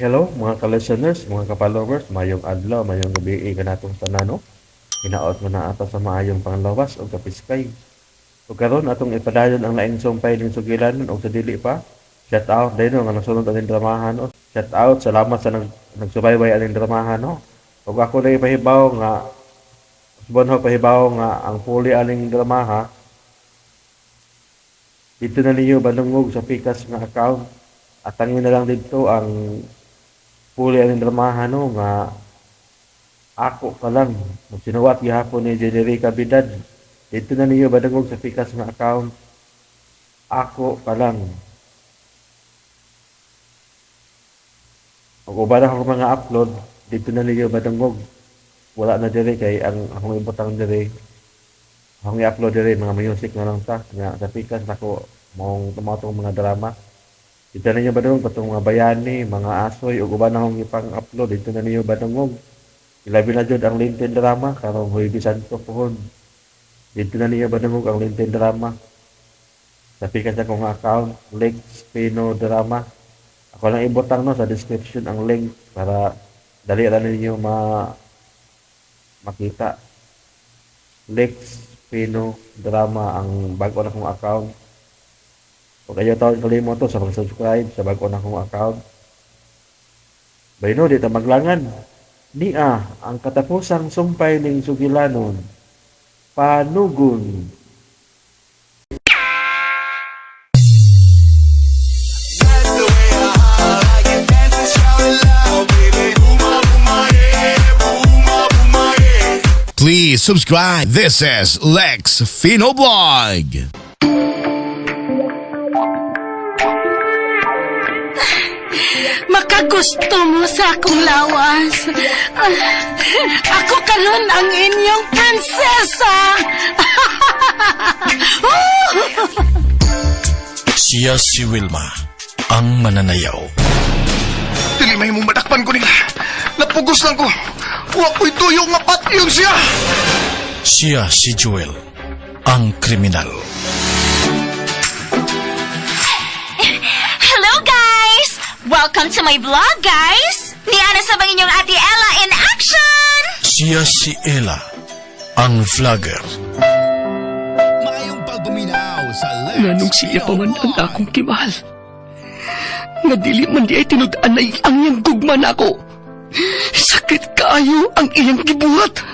Hello mga ka-listeners, mga ka-followers, mayong adlaw, mayong gabi kanatong tanan, no? Hinaot mo na ato sa maayong panglawas o kapiskay. Ug karon atong ipadayon ang laing sumpay ning sugilanon og sa dili pa. Shout out din nga nasunod aning dramahan, no? Shout out, salamat sa nagsubaybay aning dramahan, no? Ug ako na ipahibaw nga usbon ho pahibaw nga ang puli aning dramaha dito na ninyo banungog sa Pikas nga account. Atangin na lang dito ang puli aning dramaha, no, nga ako ka lang. Sinuwat gihapon ni Generica Bidad. Dito na ninyo badungog sa Pikas nga account. Ako ka lang. Ug uban ako mga upload, dito na ninyo badungog. Wala na diri kay ang akong ibutang diri. Akong i-upload diri mga music na lang ta nga sa Pikas nako maong tumatong mga drama. Dito na ninyo badungog katong mga bayani, mga asoy ug uban akong ipang-upload dito na ninyo badungog. Ilabi na jud ang Lintin drama karong Huwebes Santo pohon. Dito na ninyo badungog ang Lintin drama. Sa Pikas akong account, Lex Pino Drama. Ako lang ibutang, no, sa description ang link para dali ra ninyo makita. Lex Pino Drama ang bag-o na kong account. Huwag kayo tawag kalimot to sa pag-subscribe sa bag-o na kong account. Bayno, di ta maglangan. Nia ang katapusang sumpay ning sugilanon. Panugon. Please subscribe. This is Lex Fino Blog. Makagusto mo sa akong lawas. Ah, ako karon ang inyong prinsesa. Siya si Wilma, ang mananayaw. Dili may mong madakpan ko nila. Napugos lang ko. Wa ko'y tuyo nga patyon siya. Siya si Joel, ang kriminal. Hello, guys! Welcome to my vlog, guys! Niana sa bang inyong Ate Ella in action! Siya si Ella, ang vlogger. Maayong pagpaminaw sa Lex Nganong siya pa man Pino ang Vlog. akong kimahal. Nga dili man di ay tinud-anay ang iyang gugma nako. Sakit kaayo ang iyang gibuhat.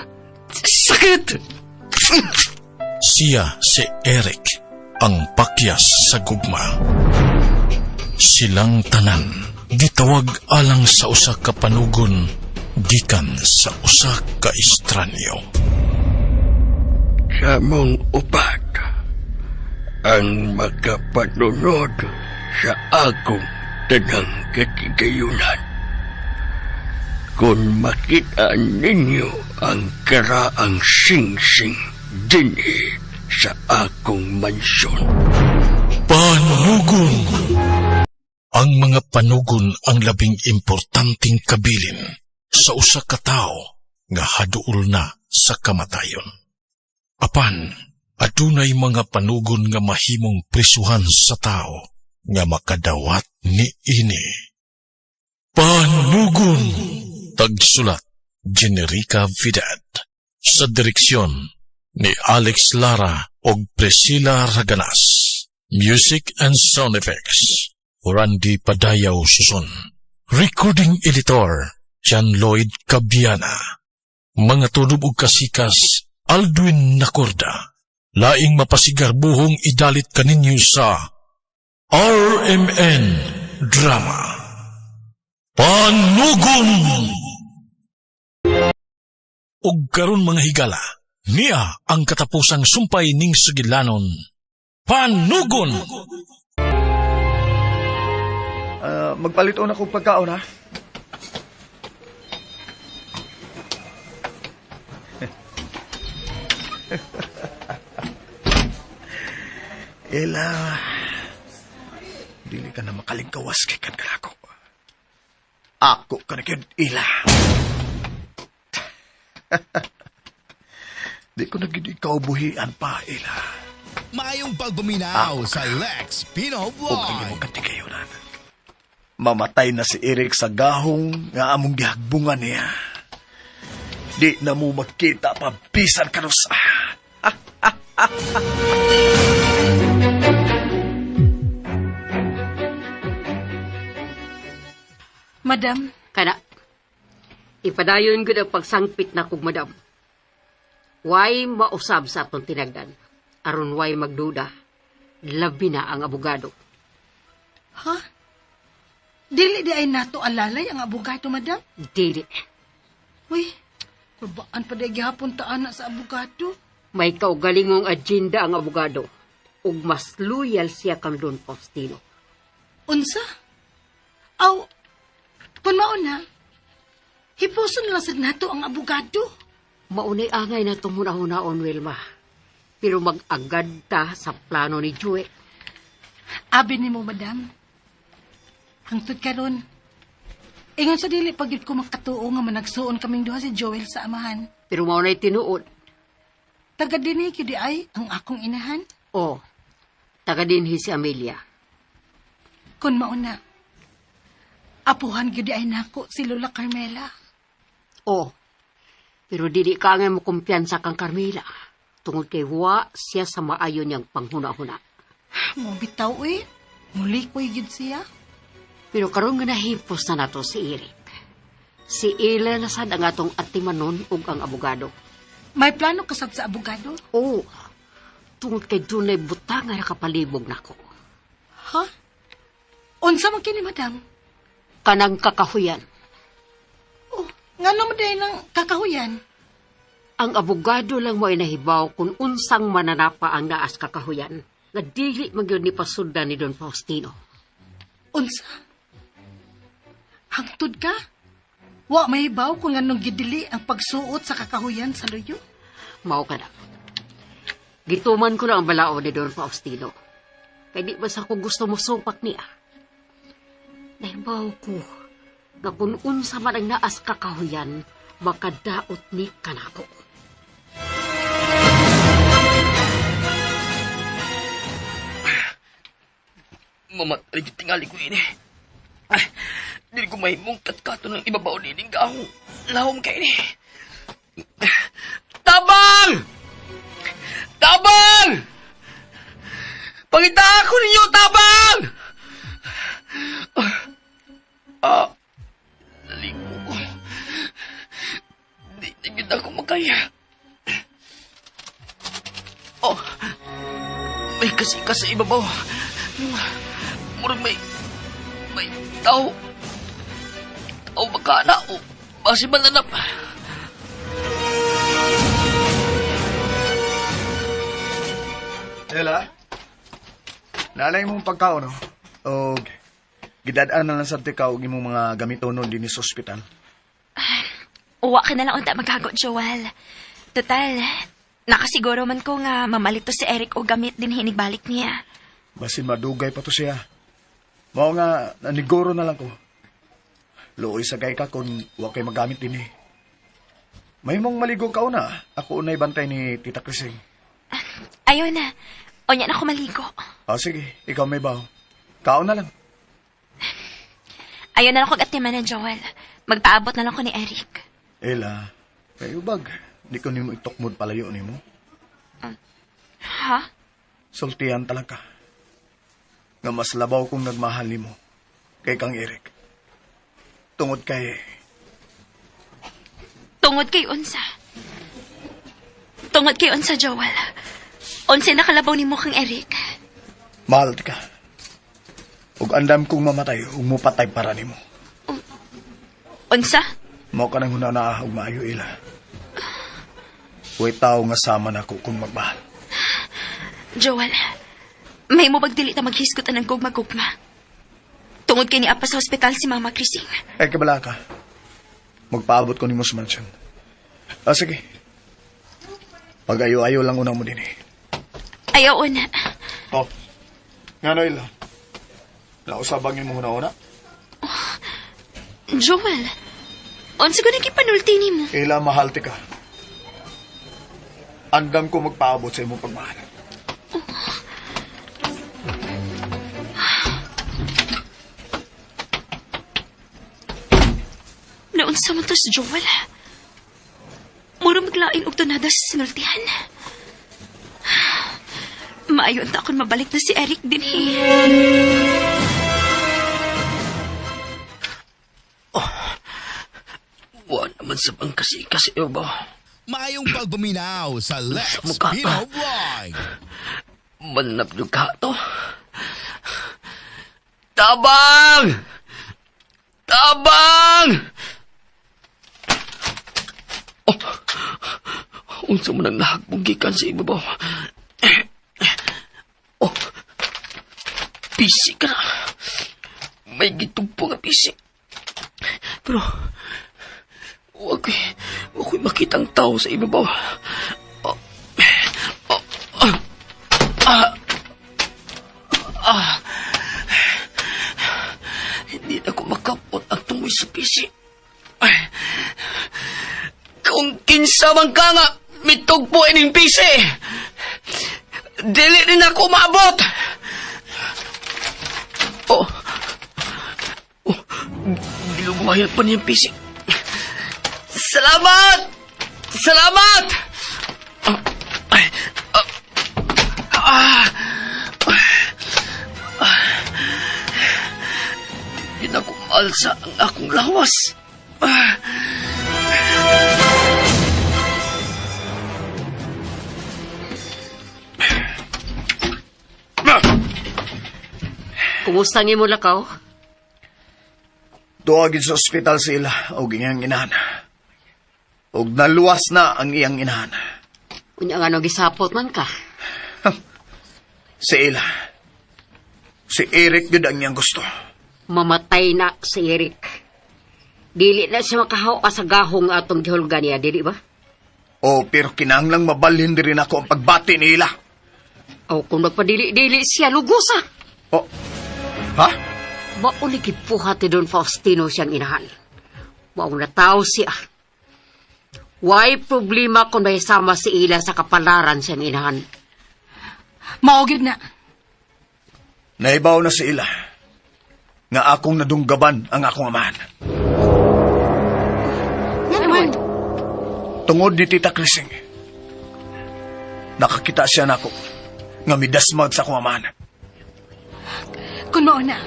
Sakit! Siya si Eric, ang pakyas sa gugma. Silang tanan, gitawag alang sa usa ka panugon, gikan sa usa ka estranyo. Sa mong upat ang makapanunod sa akong tanang katigayunan. Kung makita ninyo ang karaang singsing dinhi sa akong mansyon. Panugon! Ang mga panugon ang labing importanteng kabilin sa usa ka tawo nga haduol na sa kamatayon. Apan, adunay mga panugon nga mahimong prisuhan sa tao nga makadawat ni ini. Panugon! Tagsulat, Generica Vidad. Sa direksyon ni Alex Lara og Priscilla Raganas. Music and sound effects, Randy Padayaw Suson. Recording editor, John Lloyd Cabiana. Mga tulob og kasikas, Aldwin Nacorda. Laing mapasigarbuhong idalit kaninyo sa RMN Drama. Panugon! Og karon mga higala, niya ang katapusang sumpay ning sugilanon. Panugon! Ah, magpalit na kong pagkaon, ha? Ella, dili ka na makalingkawas kay kan kanako. Ako ka na gyud, Ella. Di ko na gyud ikaw buhian pa, Ella. Maayong pagpaminaw sa Lex Pino Ug ang imong Vlog. katigayunan. Mamatay na si Eric sa gahong nga among gihagbungan niya. Di na mo magkita pa bisan kanusa. Madam, Kana, ipadayon gud ang pagsangpit na kog madam. Way mausab sa atong tinagdan. Aron way magduda. Labi na ang abogado. ha? Dili di ay nato alalay ang abogado, madam. Dili. Uy, kurbaan pa di gihapon ta ana sa abogado. May kaugalingong agenda ang abogado. Ug mas loyal siya kang Don Faustino. Unsa? Aw, kung mauna, hipuson na lang sad nato ang abogado. Maunay angay na itong hunahunaon, Wilma. Pero mag-agad ta sa plano ni Joe. Abi nimo, madam. Hangtod karon. Ingon sa dili pag yun ko makatuo nga managsuon kaming duha si Joel sa amahan. Pero maunay tinuod. Taga dinhi gyud di ay ang akong inahan. O, taga dinhi si Amelia. Kun mauna. Apuhan gyud di ay nako si Lola Carmela. O, pero dili ka nga mo kumpiyansa kang Carmela. Tungod kay wa siya sa maayo niyang panghuna-huna. Mo bitaw eh. Muli ko gyud siya. Pero karon nga nahipos na nato si Eric. Si Ela na sad ang atong atimanon ug ang abogado. May plano kasab sa abogado? O, tungod kay dunay butang nga nakapalibog nako. Ha? Unsa man kini, madam? Kanang kakahuyan. Oh, ngano man day nang kakahuyan? Ang abogado lang mo ay nahibaw kung unsang mananapa ang naas kakahuyan. Nga dili man gyud ni pasundan ni Don Faustino. Unsa? Hangtod ka? Wa mahibaw kung anong gidili ang pagsuot sa kakahuyan sa luyo? Mao ka na. Gituman ko lang ang balao ni Don Faustino. Kay di ba sa ko gusto mo supak niya. Nahibaw ko nga kung unsa man ang naas kakahuyan, makadaot ni kanako. Mamatay yung tingali ko ini. Ay, dili ko mahimong katkato ng ibabaw nining gahong. Lahom kay ini. Tabang! Tabang! Pangita ako ninyo, tabang! Ah, naligo ko. Di na gyud ako makaya. Oh, may kasi sa ibabaw. Murag may tao. Tao baka na o basi mananap. Ella, naalay mong pagkaon, no? O, gidadaan na lang sa tika og imong mga gamitonon din sa ospital. Uwa ka na lang unta maghagot, Joel. Total, nakasiguro man ko nga mamalito si Eric o gamit din hinigbalik niya. Basin madugay pa to siya. Mao nga, naniguro na lang ko. Luoy sa kay ka kung wa kay magamit din eh. May mong maligo ka una. Ako unay bantay ni Tita Krising. Ayaw na. Onya na ako maligo. Ah, sige, ikaw may baho. Kaon na lang. Ayaw na lang kog atiman na, Joel. Magpaabot na lang ko ni Eric. Ella, kayo bag. Di ko nimo itukmod palayo nimo. Ha? Sultihan talaga. Nga mas labaw kong nagmahal nimo kay kang Eric. Tungod kay Tungod kay Unsa. Tungod kay Unsa, Joel. Unsa nakalabaw nimo kang Eric. mahal ka. Ug andam kong mamatay ug mupatay para nimo. Unsa? Mao ka nang hunana ug maayo ila. Way tao nga sama nako kung magmahal. Joel, may mo bagdili ta maghisgot anang gugma-gugma. Tungod kay ni apa sa ospital si Mama Christine. Ay kabala ka. Magpaabot ko nimo sa mansion. Ah, sige. Pag-ayo-ayo lang una mo din eh. Ayaw na. Oh. Nga no, ila. Nausabang imong una-una. Joel, unsa ko naging panulti nimo? Ila, mahal ti ka. Andam ko magpaabot sa imong pagmahal. Unsa man to si Joel? Mura maglain og tunada sa sinultihan. Maayo unta akong mabalik na si Eric dinhi. Wa naman sa bangkasi kasi ba? Maayong pagpaminaw sa Lex Mukha. Pino Vlog. Manap yung ka to. Tabang! Tabang! Oh, unsa man ang nahagbong gikan sa ibabaw. Oh, pisi ka na. May gitugpo nga pisi. Pero, wa ko'y makitang tao sa ibabaw. Oh, oh, oh. Ah. Ah. Hindi na ko makapot ang tumoy sa pisi. Ay. Kung kinsa man ka nga, mitugpo ining pisi. Dili rin ako maabot. Oh. Oh, gilugmayan pa niyang pisi. Salamat! Salamat! Ah, ay, ah, ah, ah. Di na ko maalsa ang akong lawas. Ah. Kumusta ang imo lakaw? Tuwagin sa ospital sila og iyang inahan. Og naluwas na ang iyang inahan. Unya nga no gisapot man ka. Si Ella. Si Eric gyud ang iyang gusto. Mamatay na si Eric. Dili na siya makahawa sa gahong atong gihulga niya, dili ba? O pero kinahanglang mabalhin diri nako ang pagbati ni Ella. O kung magpadili-dili siya, lugusa. O, ha? Mauli gipuhat ni Don Faustino siyang inahan. Maong nataw siya. Why problema kung may sama si Ila sa kapalaran siyang inahan? Mao gyud na. Naibaw na si Ila nga akong nadunggaban ang akong amahan. Nga naman. Tungod ni Tita Crising, nakakita siya nako nga midasmag sa akong amahan. Kung mao na,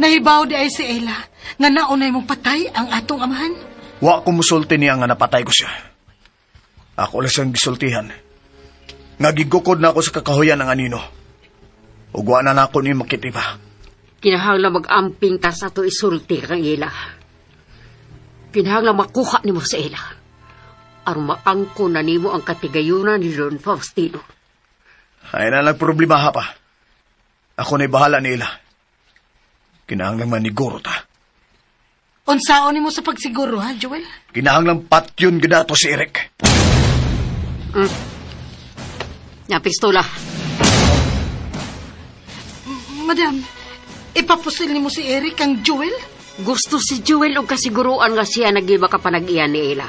nahibaw di ay si Ella nga naunay mong patay ang atong amahan. Wa ko musulti niya nga napatay ko siya. Ako lang siyang gisultihan. Nga gigukod na ako sa kakahuyan ng anino. Ug wa na nako ni makitiba. Kinahanglan mag-amping ta sa ato isulti kang Ila. Kinahanglan makuha nimo sa ila. Aron maangko na nimo ang katigayunan ni Don Faustino. Ay na nagproblema ha pa. Ako na'y bahala ni Ila. Kinahanglan maniguro ta. Unsaon nimo sa pagsiguro ha, Joel? Kinahanglan patyon gyud ato si Eric. Nga pistola. Madam, ipapusil nimo si Eric ang Joel? Gusto si Joel og kasiguruan nga siya naging makapanag-iyan ni Ila.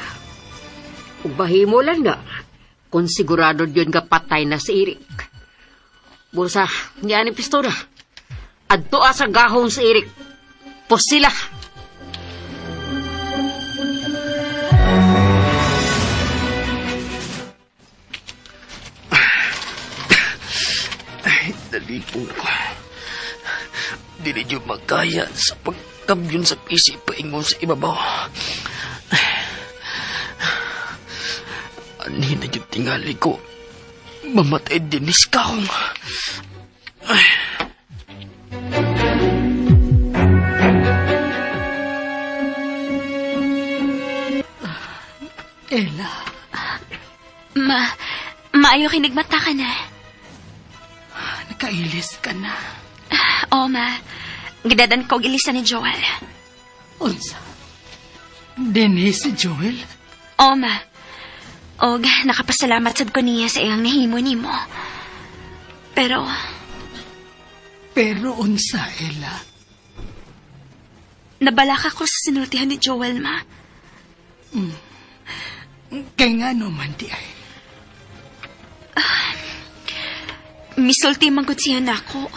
Ug bahimo lang nga kung sigurado yun nga patay na si Eric. Busa, niya ni pistola. Adto sa gahong si Eric. Pusila. Ay, dalipong ako. Dili jud makaya sa pagkamyon sa pisi paingon sa ibabaw. Anhi na jud tingali ko. Mamatay dinis kaong. Ay. Ella. Ma, maayo kinigmata ka na. Nakailis ka na. Oo, ma. Gidadan ko og ilisan ni Joel. Unsa? Dinhi si Joel? Oo, ma. Og nakapasalamat sad ko niya sa iyang nahimo nimo. Pero, Pero unsa, Ella? Nabalaka ko sa sinultihan ni Joel, ma. Kay nga no man di ay. Misulti man gud siya nako.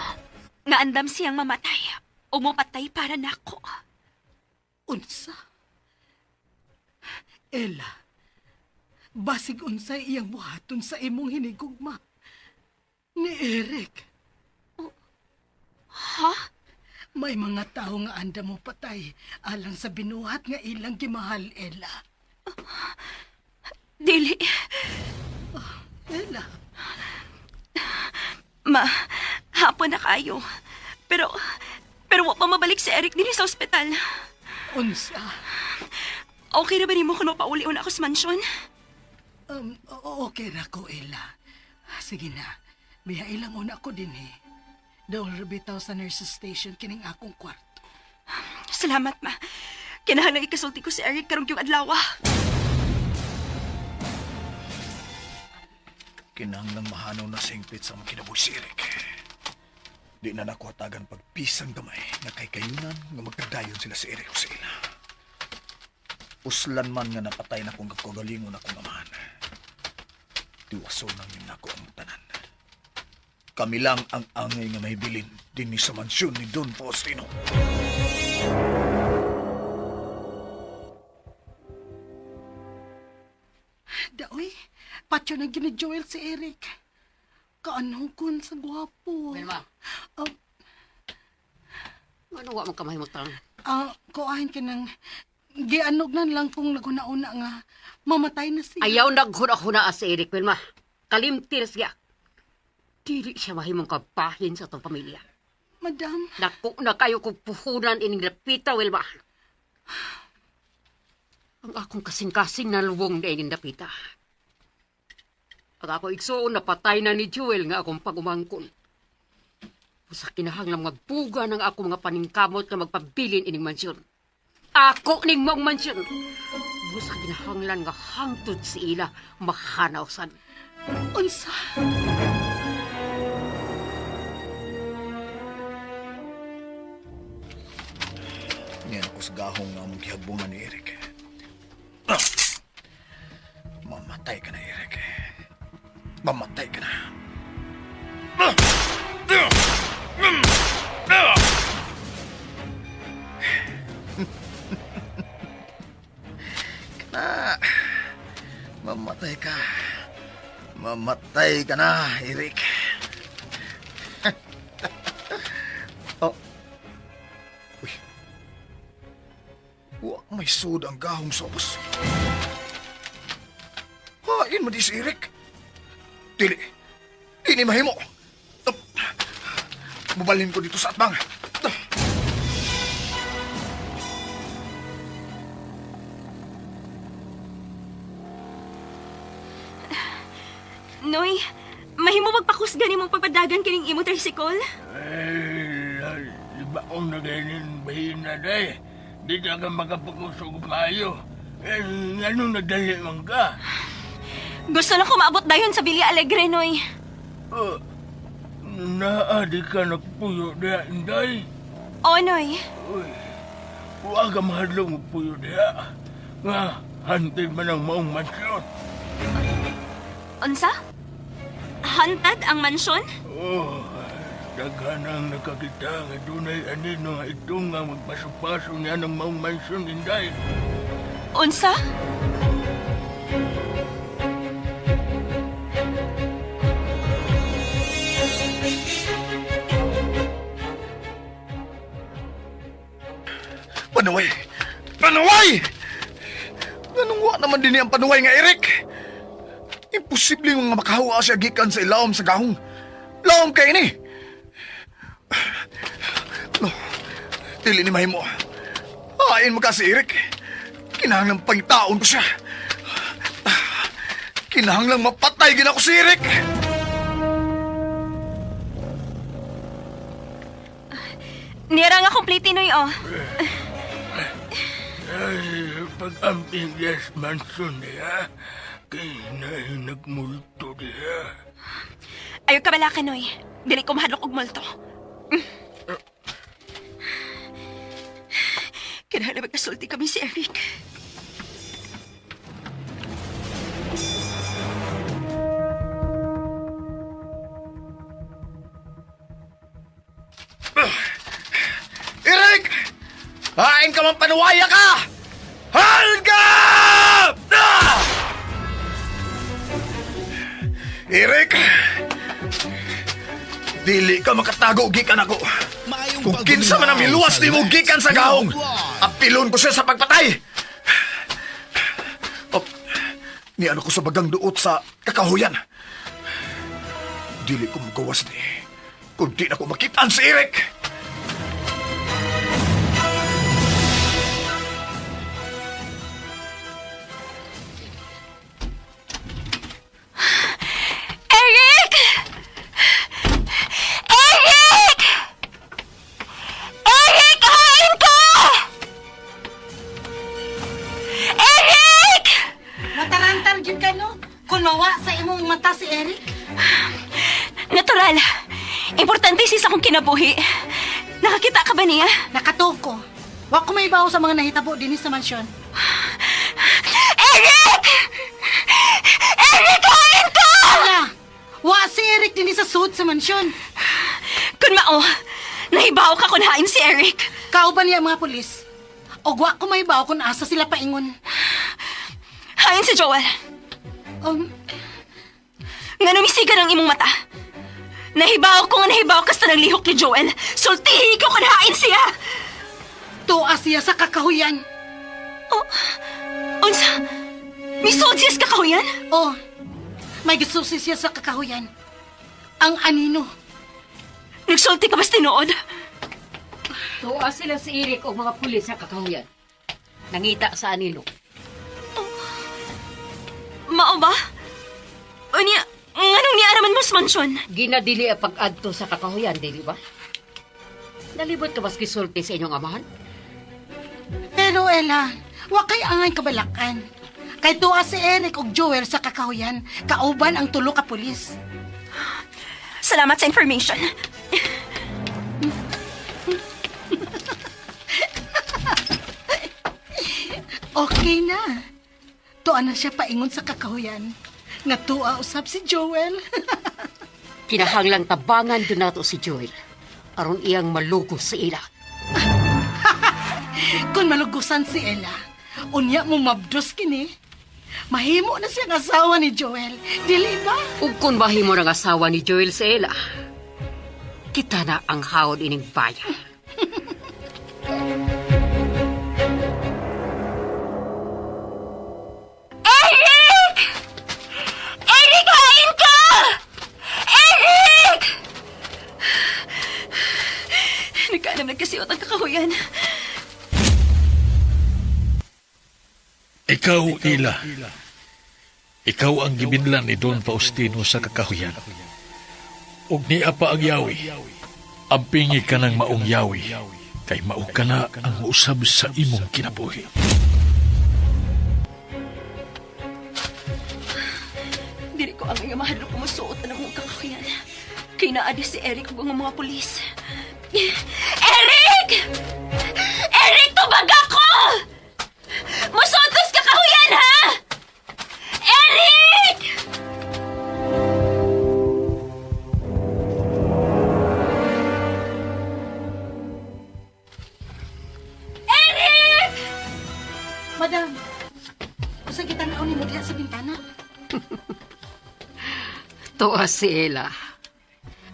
Nga andam siyang mamatay. O mopatay para nako. Unsa? Ella, basig unsay iyang buhaton sa imong hinigugma. Ni Eric. Ha? May mga tao nga anda mo patay alang sa binuhat nga ilang gimahal, Ella. Dili. Ella, Ma, hapon na kayo. Pero, pero wa pa mabalik si Eric dinhi sa ospital. Unsa? Okay ra ba nimo kung mapauli una ako sa mansyon? Okay ra ko, Ella. Sige na, biya ilang una ko din eh. Dool ra bitaw sa nurses station kining akong kwarto. Salamat, ma. Kinahanglan ikasulti ko si Eric karong yung adlaw. Kinahanglang mahanaw na singpit sa among kinabuhi si Eric. Di na nako hatagan pagpisang gamay nga kay kayunan nga magkadayon sila si Eric o si Ella. Uslan man nga napatay na kong kagalingon akong amahan. Diwason nang yun nako ang tanan. Kami lang ang angay nga mahibilin dinhi sa mansyon ni Don Faustino. Daoy, patyo na gini Joel si Eric. Kaanong kun sa gwapo. Wilma. Ano wa man ka mahimutang? Kuahin ka ng gianog na lang kung naguna-una nga mamatay na siya. Ayaw naghuna-huna si Eric, Wilma. Kalimtir siya. Dili siya mahimong kabahin sa atong pamilya. Madam, Naku na kayo kong puhunan ining lapita, Wilma. Ang akong kasing-kasing naluwong na ining dapita. Ang ako igsoon napatay na ni Jewel nga akong pagumangkon. Usa kinahanglang magbuga ng akong mga paningkamot nga magpabilin ining mansyon. Ako ning maong mansyon. Busa kinahanglan nga hangtod si ila mahanawsan. Unsa? Niyan ako sa gahong nga among gihagbungan ni Eric. Mamatay ka na, Eric. Mamatay ka na. Kana. Mamatay ka. Mamatay ka na, Eric. Oh. Uy. Wa may sud ang gahong sa ubos. Hain mo di si Eric. Dili. Dili mahimo. Mubalhin ko dito sa atbang. Noy, mahimo magpakusgan nimong pagpadagan kining imo tricycle? Ay, libaong na ganyan bahin na day. Di ka ka makapakusog maayo. Eh, anong nadali man ka? Gusto lang ko maabot dayon sa Villa Alegre, Noy. Oh, naa di ka nagpuyo diha, Inday. O, Noy. Uy, wa ka mahadlong puyo diha. Nga, hunted man ang maong mansyon. Unsa? Hunted ang mansyon? Oh, daghan ang nakakita nga dunay anino nga itong nga magpaso-paso niya ng maong mansyon, Inday. Unsa? Panuway! Panuway! Nganong wa naman din ang panuway nga Eric? Imposible nga makahuwa siya gikan sa ilawom sa gahong. Lawom kay ni! No, dili ni mahimo. Hain mo ka si Eric. Kinahanglang pangitaon ko siya. Kinahanglang mapatay gina ko si Eric. Nira nga complete, Noy, oh. Ay, pag-amping yes mansyon niya, kay na nagmulto diha. Ayaw ka balaka, Noy. Dili ko mahadlok og multo. Kinahanglan magkasulti kami si Eric. Eric! Hain ka man panuwaya ka! Hain ka! Eric! Dili ka makatago gikan ako. Maayong Kung kinsa man ang miluwas nimo gikan sa gahong, apilon ko siya sa pagpatay. Oh, niano ko sa bagang duot sa kakahuyan. Dili ko magawas ni. Kung di na ko makitaan si Eric. Eric! Eric! Eric, hain ka! Eric! Matarantal gyud ka no? Kung mawa sa imong mata si Eric. Natural. Importante sis akong kinabuhi. Nakakita ka ba niya? Nakatuko. Wa ko maibaw sa mga nahitabo dinhi sa mansyon. Eric! Eric, hain ka! Wala. Wa si Eric dinhi sa suit sa mansyon. Kun mao, nahibaw ka kung hain si Eric. Kauban niya ang mga pulis. Og wa ko maibaw kung asa sila paingon. Hain si Joel. Nga numisigan ang imong mata. Nahibaw ko nga nahibaw ka sa naglihok ni Joel. Sultihi ko kung hain siya! Tuwa siya sa kakahuyan. Oh, unsa? Misuod siya sa kakahuyan? Oh, may gisusi siya sa kakahuyan. Ang anino. Nagsulti ka ba sa tinuod? Tuwa sila si Eric o mga pulis sa kakahuyan. Nangita sa anino. Mao ba? Unya, nganong niaraman mo sa mansyon? Ginadili ang pag-adto sa kakahuyan, dili ba? Nalibot ka mas gisulti sa inyong amahan? Pero Ella, wa kay angay kabalakan. Kay tuwa si Eric og Joel sa kakahuyan, kauban ang tulo ka pulis. Salamat sa information. Okay na. Tuwa na siya paingon sa kakahuyan. Nga tuwa usab si Joel. Kinahanglang tabangan doon nato si Joel. Aron iyang malugos sa ila. Kung malugusan si Ella, unya mo mabdos kini. Mahimo na siyang asawa ni Joel. Dili ba? Ug kung mahimo ng asawa ni Joel sa ila, kita na ang hawod ining bayan. Eric! Eric, hain ka! Eric! Nagkaalam nagkasiot ang kakahuyan. Ikaw, Ila. Ikaw ang gibinlan ni Don Faustino sa kakahuyan. Ug niya pa ang yawi. Ampingi ka ng maong yawi, kay mao ka na ang usab sa imong kinabuhi. Dili ko ang iyong mahadlok kumusuot na ng kakahuyan. Kay naadi si Eric ug ang mga pulis. Eric! Eric, tubag ako! Musuot ka kakahuyan, ha? Eric! Eric! Madam, usa kita na ni mo diha sa bintana. Tuwa si Ella.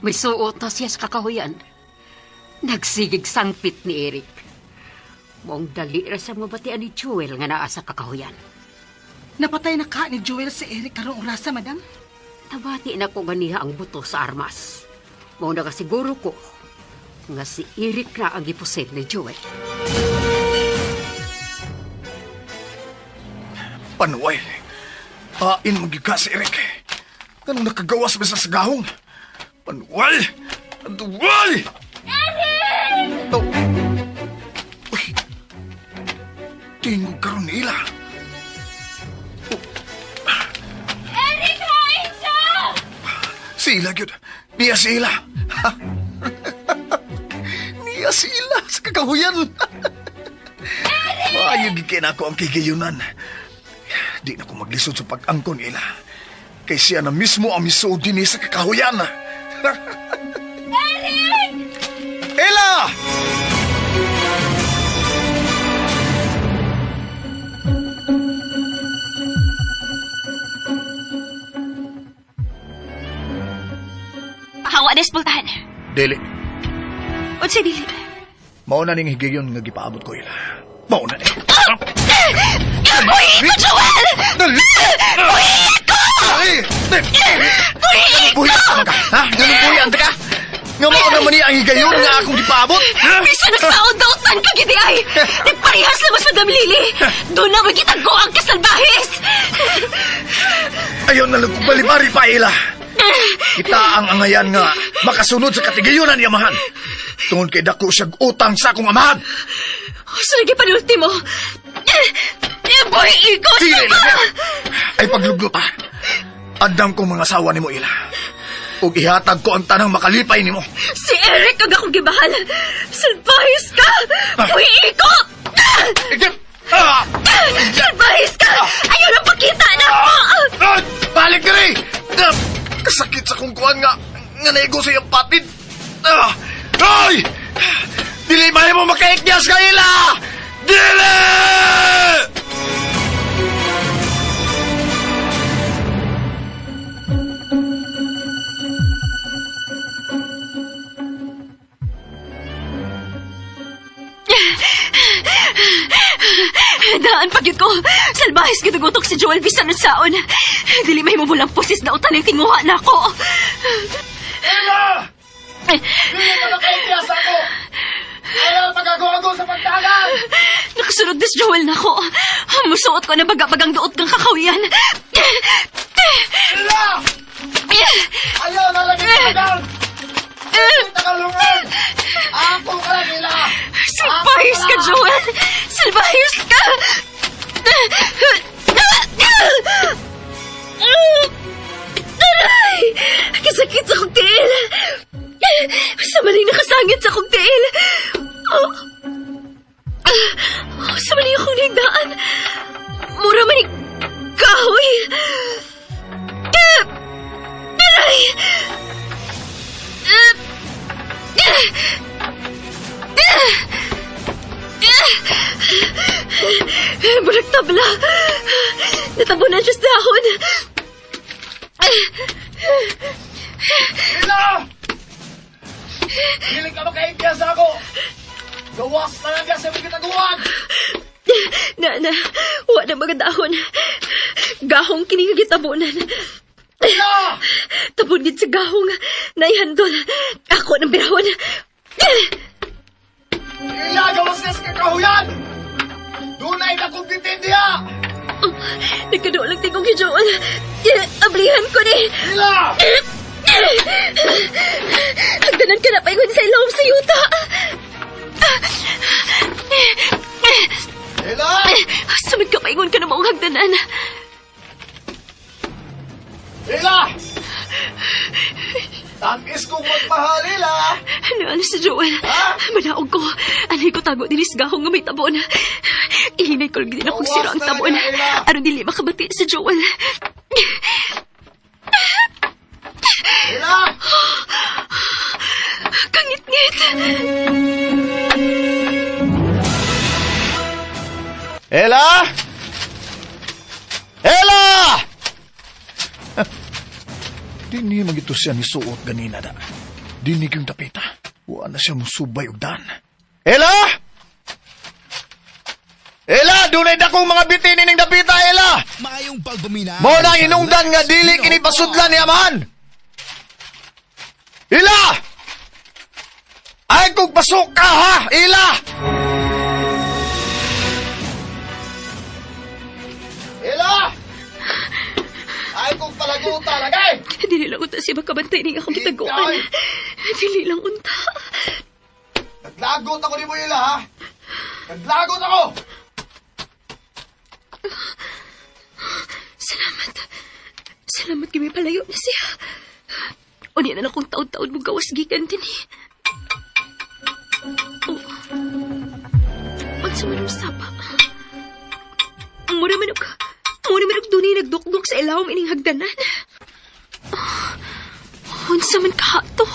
May suot na siya sa kakahuyan. Nagsigig sangpit ni Eric. Maong dali ra siya mabatian ni Joel nga naa sa kakahuyan. Napatay na ka ni Joel si Eric karong orasa, madam. Nabati na ko ganiha ang buto sa armas. Mao na kasiguro ko nga si Eric na ang gipusil ni Joel. Panuay. Hain magyud ka si Eric. Ganong nakagawas ba sa gahong? Panuay! Panuay! Eric! Oh. Uy! Tingog karon nila. Eric, hain ka! Sila gyud. Niya sila. Niya sila sa kakahuyan. Maayo gyud kay nako ang kigayunan. Di na ko maglisod sa pag-angkon ila. Kay siya na mismo ang misuod dinhi sa kakahuyan. Eric! Ella! na espultahan. Dili. Unsay dili? Mao na ning higayon nga gipaabot ko ila. Mao na ni. Buhi ko, Joel! Buhi ko! Buhi Buhi ka ka, ha? Ganun buhi ang ka? Nga mao naman niya ang higayon nga akong gipaabot. Bisa na sa dautan ka gidi ay! Di parehas na mas Madam Lily! Doon na magkitago ang kasalbahis! Ayaw na lang kong balibari pa ila. Kita ang angayan nga makasunod sa katigayonan ni amahan. Tungod kay dako siyag utang sa akong amahan. Sa lagi panulti mo! Buhi ko! Dili lang niya. Ay pagluglo pa. Andam kong mga asawa nimo ila. Ug ihatag ko ang tanang makalipay nimo. Si Eric ang akong gibahal! Salbahis ka! Buhi ko! Ah! Salbahis ka! Ayaw na pakita na ako! Ah! Balik diri! Ah! Kasakit sa kong kuan nga nga naigo sa iyang patid. Ah! Ay! Dili ba mo makaiknyas ka ila! Dili! Daan pagyud ko. Salbahis gitugutok si Joel bisan unsaon. Dili may mubulang pusis na utan ang tinguha na ako. Ila! Dili ka makaiknyas ako! Ayaw pagago-ago sa pagtagan! Nakasunod na si Joel na ako. Musuot ko na baga-bagang duot kang kakawian. Ila! Ayaw na lang itagan! Tagalungan! Ako ka lang, Ila! Salbahis ka, Joel! Salbahis ka! Aray! Kasakit sa kong tiil! Sa maling nakasangit sa kong tiil! Oh. Oh, sa maling akong nagdaan! Mura man ni kahoy! Aray! Murag tabla. Natabunan siya sa dahon. Ila! Dili ka makaintihan sa ako! Gawas na lang sa mga kitaguan! Na, na, wa na mga dahon. Gahong kini nga gitabunan. Ila! Tabon gid sa gahong. Naihandol. Ako ng birahon. Ila, gawas na sa kakahuyan! Dunay na kong bitin diha! Oh, nagkaduol ang tingog ni Joel. Ablihan ko ni. Ila! Hagdanan ka na paingon sa ilawom sa yuta. Ila! Sumid ka paingon ka na maong hagdanan. Ila! Tamis kong magmahal, Ila! Ano, ano si Joel? Manaog ko. Anay ko tago dinis gahong nga may tabon. Ihinay ko lang din akong siro ang tabon. Aron dili makabati si Joel. Ila! Kangit-ngit! Ela! Ela! Di niya magito siya ni suot ganina da. Di ni kong tapita. Wa na siya musubay og dan. Ela! Ela, dunay dakong mga bitin ining dapita, Ela! Maayong pagpamina. Mo na inungdan nga dili kini pasudlan ni amahan. Ila! Ay kung pasok ka ha, Ila! Ila! Ay kung palaguta lagay! Dili lang unta siya makabantay ning akong gitaguan. Dili lang unta. Naglagot ako ni mo, Ila, ha? Naglagot ako! Salamat. Salamat kami palayo na siya. Unya na lang kung taon-taon mo gawas gikan din eh. Oh. Unsa man ang sapa? Mura man og dunay nagdukduk sa ilawom ining hagdanan. Oh, unsa man kahato?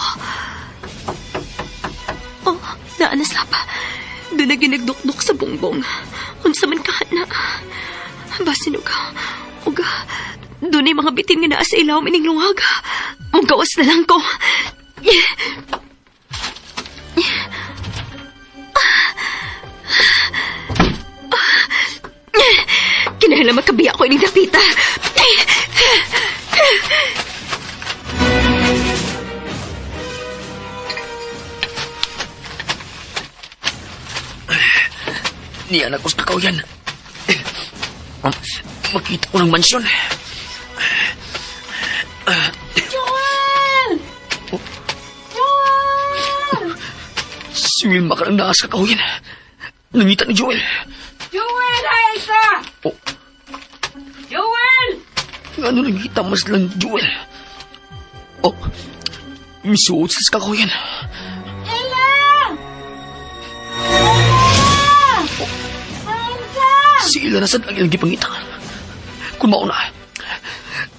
Oh, naa na sapa. Doon na ginagdukduk sa bongbong. Unsa man kahana. Basin og dunay mga bitin nga naa sa ilawom ining lungag. Mugawas na lang ko. Kinahanglan magkabiya ko ining dapita. Niya na ko sa kakauyan. Makita ko ng mansyon. Joel! Joel! Si Wilma ka lang naa sa kakauyan. Nangita ni Joel. Joel, ay ka! Oh. Joel! Ano nangita mas lang Joel? Oh, misuot sa kakauyan. Ella! Ella! Elsa! Si Ila na sad ang ilang gipangita. Kung mauna,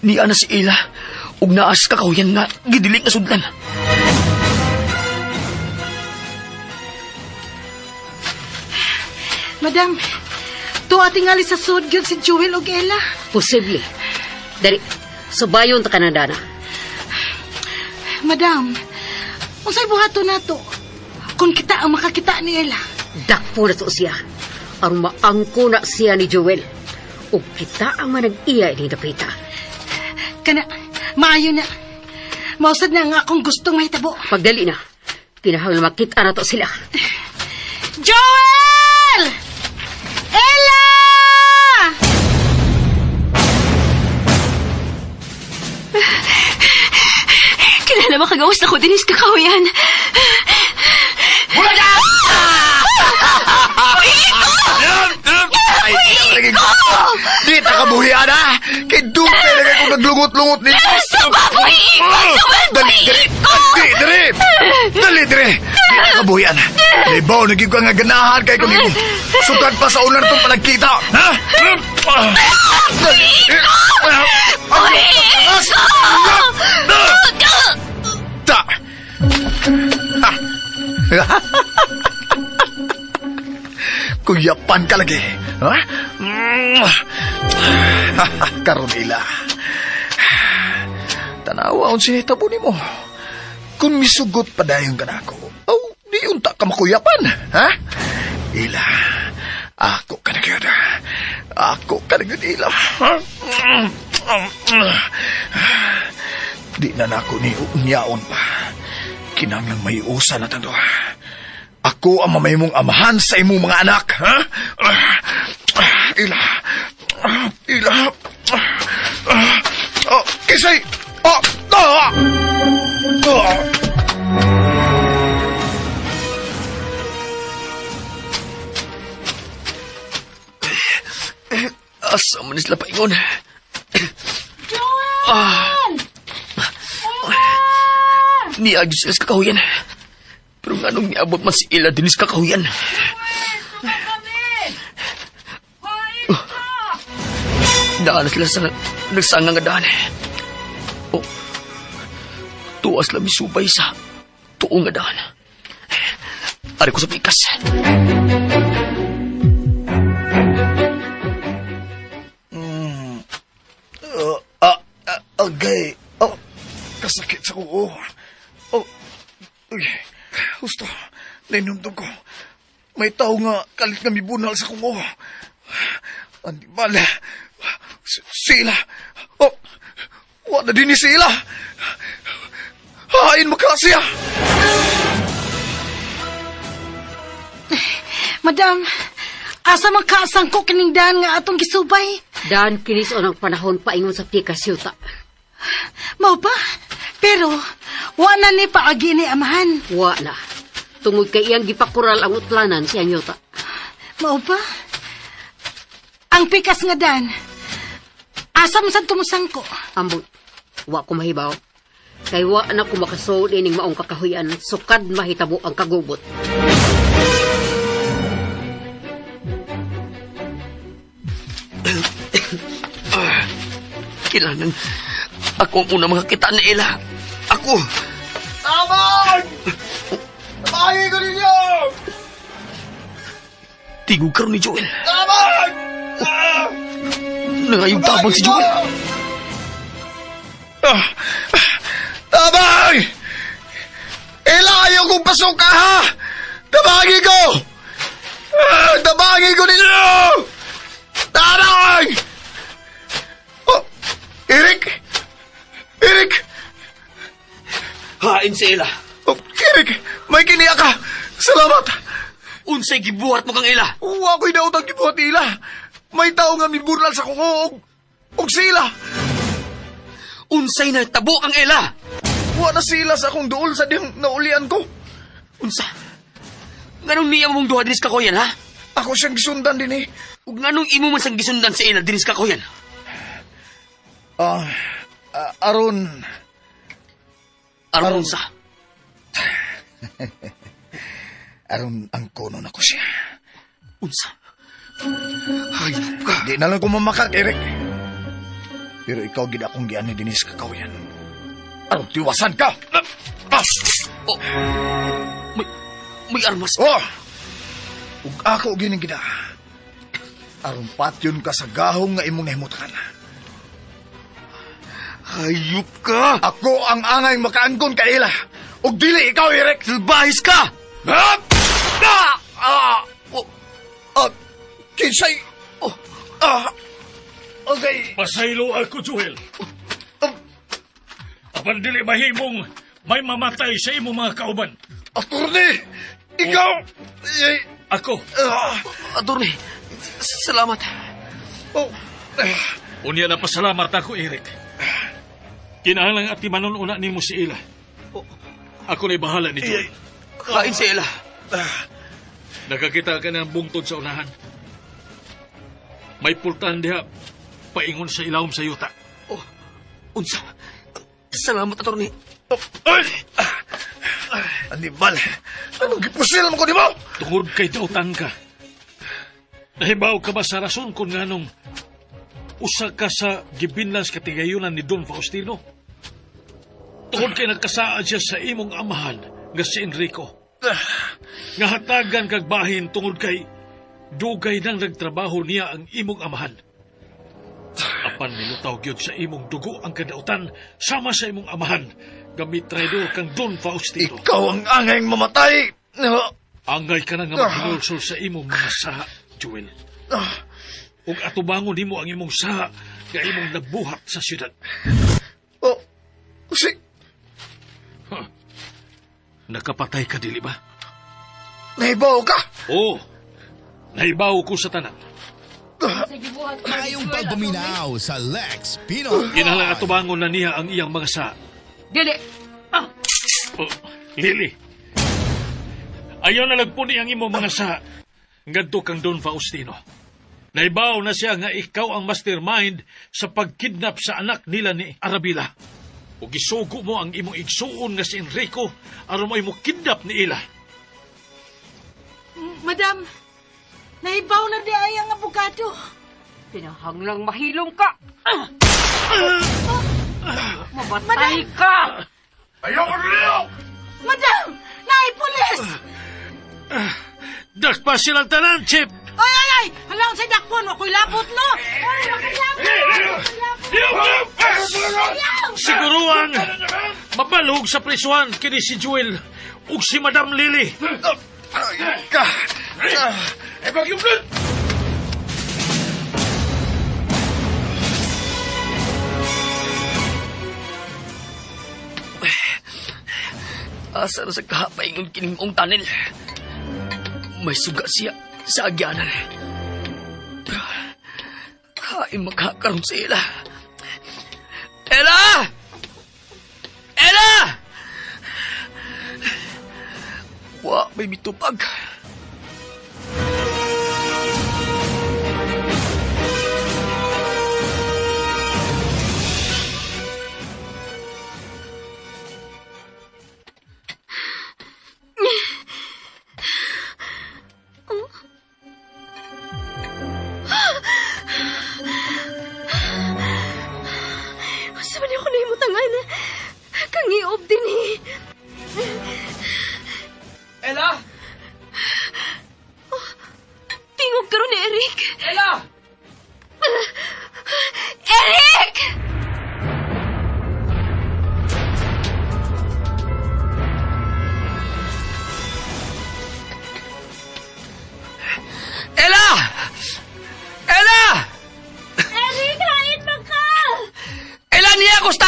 niya na si Ila ug naa sa kakahuyan nga gidiling na sudlan. Madam, tuwa tingali sa sud gyud si Joel ug Ella. Posible. Dali, subayon ta ka na, Dana. Madam, unsay buhaton nato kung kita ang makakita ni Ella? Dakpo na to siya. Aron maangko na siya ni Joel. Ug kita ang manag-iya ining dapita. Kana, maayo na. Mausad na nga akong gustong mahitabo. Pagdali na, kinahanglan makita na to sila. Joel! Ella! Kinahanglan makagawas na ko dinis kakahuyan. Di ta kabuhi, ana! Kay dupay na kay kung naglungot-lungot ni... Sama, buhi ko! Joel, Dali, dali! Dali, dali! Dali, dali! Di ta kabuhi, ana! Libaw, naging ka nga ganahan kay kung imo. Sukad pa sa ulan itong palagkita! Ha? Dali! Ta! Kuyapan ka lagi. Ha? Karon ila. Tanawa on sinitabo nimo. Kung misugot pa dayon ka nako, aw, di unta ka makuyapan, ha? Ila, ako ka na gyud. Ako ka na gyud, ila. Di na nako ni unyaon pa. Kinahanglang may usa na tang duha. Ako ang mamahimong amahan sa imong mga anak, ha? Ila. Ila. Oh, kisay. Oh, ah! Ah! Asa man sila paingon? Joel! Ah. Niya gyud sila sa kakahuyan. Pero nganong niabot man si Ila dinis kakahuyan? Daan sila sa nagsanga nga daan. Oh, tuwas lang misubay sa tuong nga daan. Ari ko sa pikas. Agay. Oh, kasakit sa kuko. Oh, uy, husto. Nainumdum ko. May tao nga kalit nga mibunal sa kuko. Animal. Sila. Oh, wala din ni sila. Hain makasiya. Madam, asa man kaasangko kining daan nga atong gisubay? Dan kinis ang panahon paingon sa pikas yuta. Mao ba? Pero, wa na ni paagi ni amahan. Wa na. Tungod kay iyang gipakural ang utlanan siyang yuta. Mao ba? Ang pikas nga daan, asa man sad tumusangko? Ambot, wa ko mahibaw. Kay wa na ko makasuod ining maong kakahuyan, sukad mahitabo ang kagubot. Kailangan ako ang una makakita ni Ella. Ako! Tabang! Tabangin ko ninyo! Tigog karon ni Joel. Tabang! Nangayong tabang si Joel. Tabang! Ayaw kong pasok ka, ha? Tabangi ko! Tabangi ko ninyo! Tarang! Oh, Eric! Eric! Hain si Ella. Oh, Eric! May kiniya ka! Salamat! Unsay gibuhat mo kang Ella? Wa ko'y daot ang gibuhat nila. May tao nga miburnal sa kuko og sila. Unsay nagtabo kang Ella? Wa na sila sa akong duol sa diyang naulian ko. Unsa? Nganong niya mong duha dinis kakoyan, ha? Ako siyang gisundan din eh. Ug nganong imo man sang gisundan si Ella dinis kakoyan? Aron. Aron sa? Aron ang kuno na ko siya. Unsa? Hayop ka. Di na lang ko mamakak, Eric. Pero ikaw gid akong gian ni Denise Kakawayan. Aron tiwasan ka! Oh. May armas. Oh! Ug ako gining gida. Aron patyon ka sa gahong nga imong nahimutan. Hayop ka! Ako ang angay makaangkon ka ila. Ug dili ikaw, Eric! Salbahis ka! Ah! Ah! Ah! Oh. Ah! Kinsay! Oh. Ah! Okay. Pasaylo ako, Joel. Apan dili mahimong may mamatay sa imong mga kauban. Attorney! Ikaw! Ako. Attorney, salamat. Oh. Unya na pasalamat ako, Eric. Kinahanglan at timanon una nimo si Ella. Ako na'y bahala ni Joel. Kain si Ella. Nakakita ka ng bungtod sa unahan. May pultahan diha, paingon sa ilawom sa yuta. Oh, unsa? Salamat, attorney. Ay! Animal! Anong gipusil mo ko di mo? Tungod kay dautan ka. Nahibaw ka ba sa rason kung nganong usa ka sa gibinlas katigayunan ni Don Faustino? Tungod kay nagkasaad siya sa imong amahan nga si Enrico. Nga hatagan kag bahin tungod kay dugay nang nagtrabaho niya ang imong amahan. Apan nilutaw gyud sa imong dugo ang kadautan sama sa imong amahan. Gamit traidor kang Don Faustino. Ikaw ang angay mamatay! Angay ka na nga maghinulsol sa imong mga saha, Joel. Ug atubangon nimo ang imong saha nga imong nabuhat sa syudad. Oh, si... Huh. Nakapatay ka, dili ba? Nahibaw ka? Oo. Nahibaw ko sa tanan. Kayong pagpaminaw sa Lex Pino. Kinahanglan atubangon na niya ang iyang mga saha. Dili! Ah! Oh, Lily. Ayaw na nagpuni ang imong mga saha. Ngadto kang Don Faustino. Naibaw na siya nga ikaw ang mastermind sa pagkidnap sa anak nila ni Arabella. O gisugo mo ang imong igsuon nga si Enrico aron mo imo kidnap ni ila. Madam, naibaw na di ay ang abogado. Pinahanglang mahilong ka! Mamatay ka! Ayoko niyo! Madam! Naipulis! Dakpa silang tanan, Chip! Ay, ay, ay! Hala, sa dakpon! Ako'y labot, no? Ay, ako'y labot! Siguruang mabalog sa prisuan kini si Joel ug si Madam Lily. Ka! Asa na sa kahapaingon kining mong tunnel. May suga siya sa agyanan. Pero, hain makakaroon si Ella. Ella! Ella! Wa, may mitupag. Unsa man ako nahimutangan? Kangiob din eh. Ella! Oh, tingog karon ni Eric. Ella! Eric!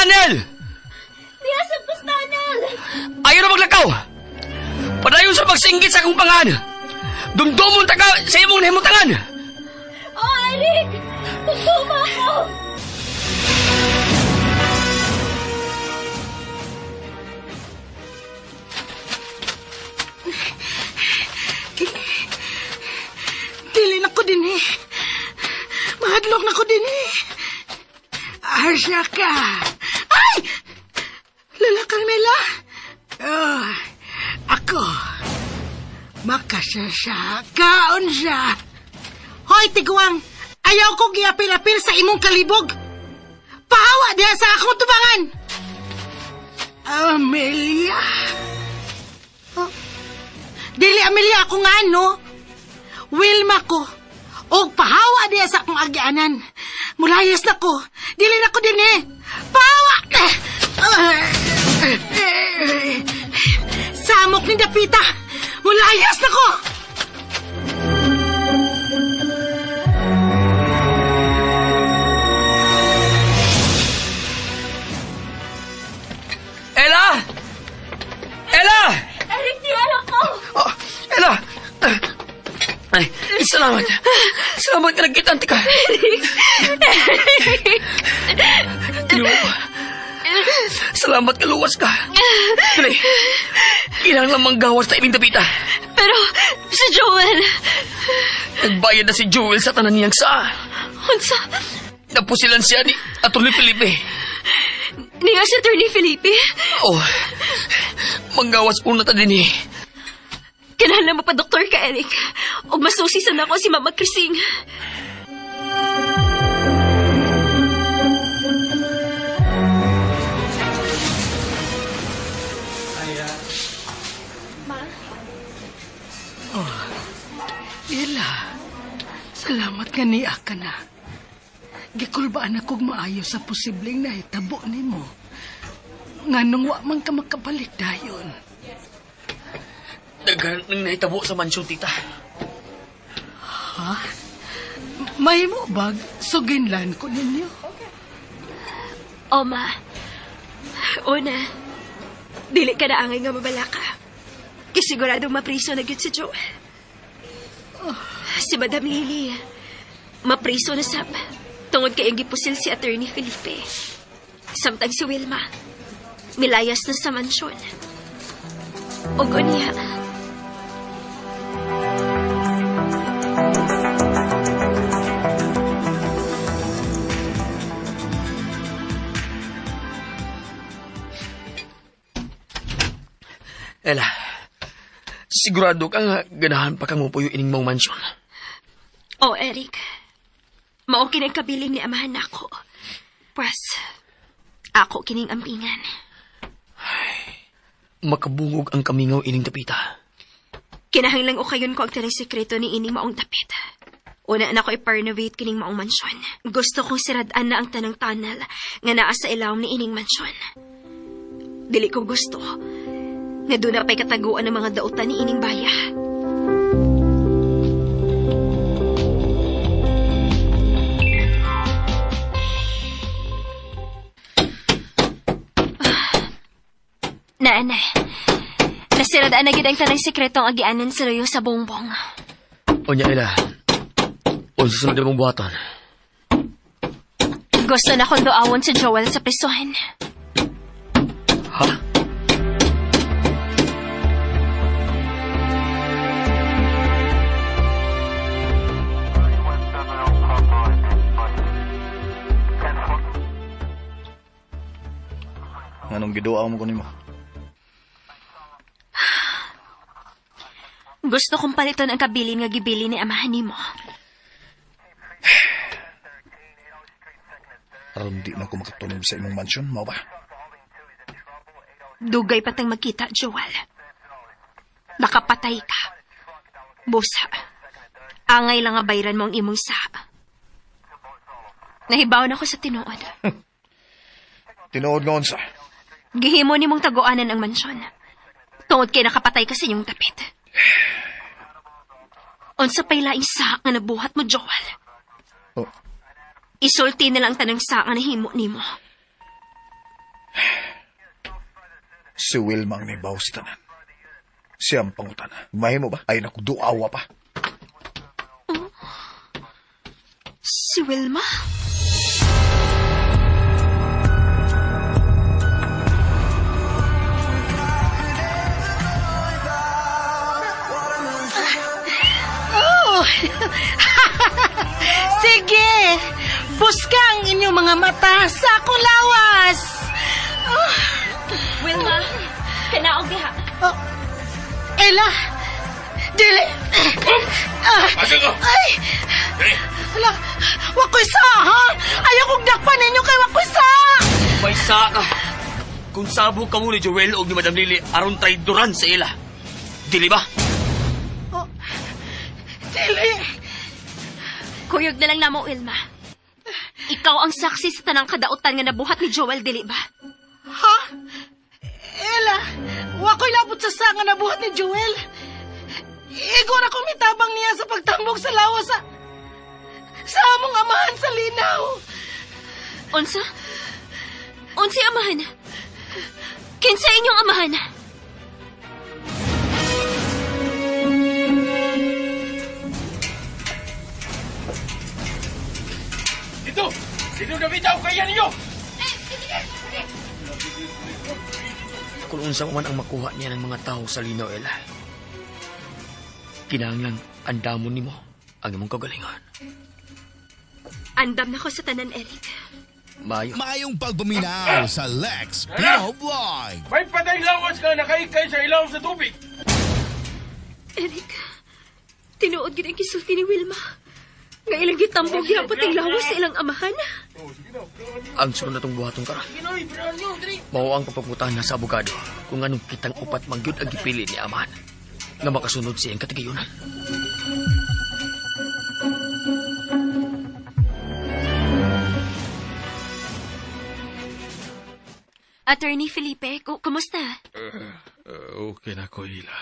Tunnel! Diya sa tunnel! Ayaw na maglakaw! Padayon sa pagsinggit sa akong pangan! Dumdumon ta ka sa imong nahimutangan! Oh, Eric! Tutuma ako! Dili na ko din eh. Mahadlok na ko din eh. Arsya ka. Ay! Lala Carmela. Oh, ako. Makasya siya. Kaon siya. Hoy, tiguang. Ayaw ko giapil-apil sa imong kalibog. Pahawa diha sa akong tubangan. Amelia. Oh. Dili Amelia ako nga no. Wilma ko. Og pahawa diha sa akong agianan. Mulayas na ko. Dili na ko din eh. Pahawa! Samok ni Dapita. Mulayas na ko! Ella! Ella! Eric, diyan ako! Oh, Ella! Ay, salamat. Salamat ka nagkita, ka. Tinuo ko. Salamat ka, luwas ka. Dali. Kailangan lang manggawas sa ining dapita. Pero, si Joel... Nagbayad na si Joel sa tanan niyang saa. Unsa? Napusilan siya ni Atty. Felipe. Niya si Atty. Felipe? Oh, manggawas una ta din eh. Kinahanglan mo pa doktor ka, Eric. O masusi sa nako si Mama Krising. Oh, Ella, salamat nga niya ka na. Gikulbaan akong maayo sa posibleng nahitabo nimo. Nganong wa man ka makabalik dayon. Daghan nang nahitabo sa mansyon, tita. Ha? May mo bag suginlan ko ninyo? Oma, una, dili ka na angay nga mabala ka. Kisiguradong mapriso na gyud si Joel. Si Madam Lily, mapriso na sab. Tungod kay ang gipusil si Attorney Felipe. Samtang si Wilma, milayas na sa mansyon. Og unya, Ella, sigurado ka nga ganahan pa kang mupuyo ining mong mansyon. Oh, Eric. Mao kini ang kabilin ni amahan nako. Pwes, ako kining ampingan. Ay, makabungog ang kamingaw ining dapita. Kinahanglang ukayon ko ang tanang sekreto ni ining maong dapit. Una na ko iparnovate kining maong mansyon. Gusto kong siradaan na ang tanang tunnel nga naa sa ilawom ni ining mansyon. Dili ko gusto nga doon na pa'y kataguan ng mga dautan ni ining baya. Naana, nasiradaan na gid ang tanang sekretong agianan sa luyo sa bongbong. Onya, Ella, unsa sunod imong buhaton? Gusto na kong duawon si Joel sa prisuhan. Ha? Anong giduaw mo kunin mo? Gusto kong paliton ang kabilin nga gibili ni amahan nimo. Aron di na ko makatunog sa imong mansion, mao ba? Dugay pa tang magkita, Joel. Nakapatay ka. Busa. Angay lang nga bayran mo ang imong sa. Nahibaw na ko sa tinuod. Tinuod nga unsa? Gihimo nimong taguanan ang mansyon. Tungod kay nakapatay ka sa inyong dapit. Unsa pa'y laing sa nga nabuhat mo, Joel? Oh. Isulti na lang tanang sa nga nahimo nimo. Si Wilma ang nibaw sa tanan. Siya ang pangutana. Mahimo ba? Ay naku, duawa pa. Oh. Si Wilma? Oh! Sige! Buska ang inyong mga mata sa akong lawas! Oh. Wilma, kanaog diha. Oh. Ella! Dili! Asa ka? Ay! Hala! Wakoy sa, ha? Ayaw kong dakpan ninyo kay wakoy sa! May sa ka. Kung sabo ka mo ni Joel o ni Madam Lily aron traidoran sa ila. Dili ba? Oh, dili! Kuyog na lang namo, Wilma. Ikaw ang saksi sa tanang kadautan nga nabuhat ni Joel, dili ba? Ha? Ella, wakoy labot sa sa nga nabuhat ni Joel. Igor ako mitabang niya sa pagtambok sa lawas sa among amahan sa linaw. Unsa? Unsa amahan? Kinsa inyong amahan? Dito! Dito na bitaw kaya ninyo! Kung unsa man ang makuha niya ng mga tao sa linaw, Ella. Kinahanglan andamon nimo ang imong kagalingan. Andam na ko sa tanan, Eric. Maayo. Maayong pagpaminaw sa Lex Pino Vlog. May patay lawas ka nakaikay sa ilaw sa tubig. Eric, tinuod gid ang gisulti ni Wilma. Nga ilang gitambog gihapon ang lawas sa ilang amahan. Ang sunod na itong buhatong karon. Mao ang pagpaputahan na sa abogado kung anong kitang upat mangyud ang gipili ni amahan nga makasunod siyang katigayunan. Attorney Felipe, kumusta? Okay na ko, Ila.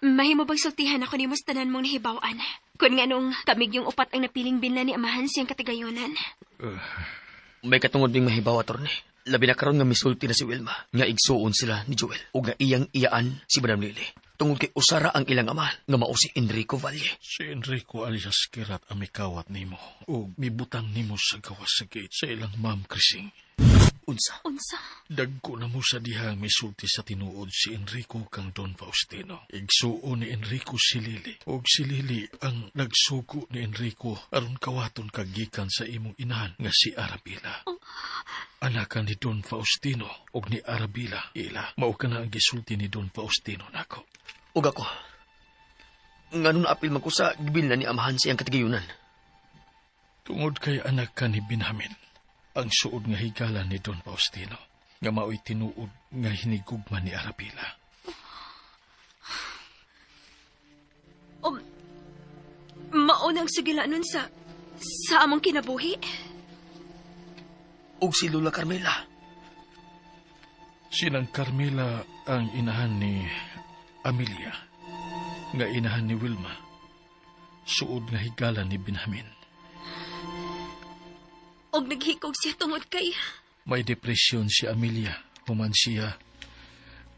Mahimo bang sultihan ako nimo sa tanan mong nahibaw-an? Kung nga nung kamig yung upat ang napiling binla ni amahan siyang katigayonan. May katungod ding mahibaw, attorney. Labi na karon nga misulti na si Wilma nga igsuon sila ni Joel ug nga iyang iyaan si Madam Lily. Tungod kay usara ang ilang amahan nga mao si Enrico Valle. Si Enrico alias Kirat ang mikawat nimo ug mibutang nimo sa gawas sa gate sa ilang ma'am Krising. Unsa? Unsa? Dagko na mo sa diha misulti sa tinuod si Enrico kang Don Faustino. Igsuon ni Enrico si Lily. Og si Lily ang nagsugo ni Enrico aron kawaton kag gikan sa imong inahan nga si Arabella. Oh. Anak ni Don Faustino og ni Arabella. Ila, mao ka na ang gisulti ni Don Faustino nako. Ug ako. Nganong naapil man ko sa gibilna ni amahan sa iyang katigayunan? Tungod kay anak ka ni Benjamin, ang suod nga higala ni Don Faustino, nga mao'y tinuod nga hinigugma ni Arabella. Mao nang sugilanon sa among kinabuhi. Ug si Lola Carmela. Sinang Carmela ang inahan ni Amelia, nga inahan ni Wilma, suod nga higala ni Benjamin. Og naghikog siya tungod kay... May depresyon si Amelia, human siya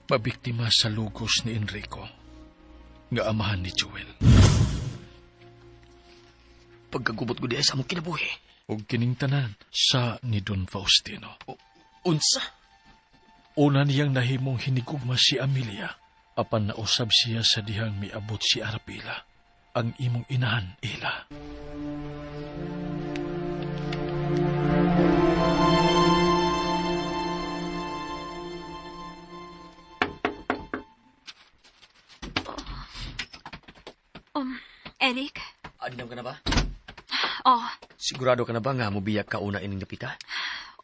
mabiktima sa lugos ni Enrico, nga amahan ni Joel. Pagkagubot ko diay sa among kinabuhi. Og kining tanan sa ni Don Faustino. Unsa? Una niyang nahimong hinigugma si Amelia, apan nausab siya sa dihang miabot si Arabella, ang imong inahan, Ila. Eric? Andam ka na ba? Oh. Sigurado ka na ba nga mobiyak ka una ining dapita?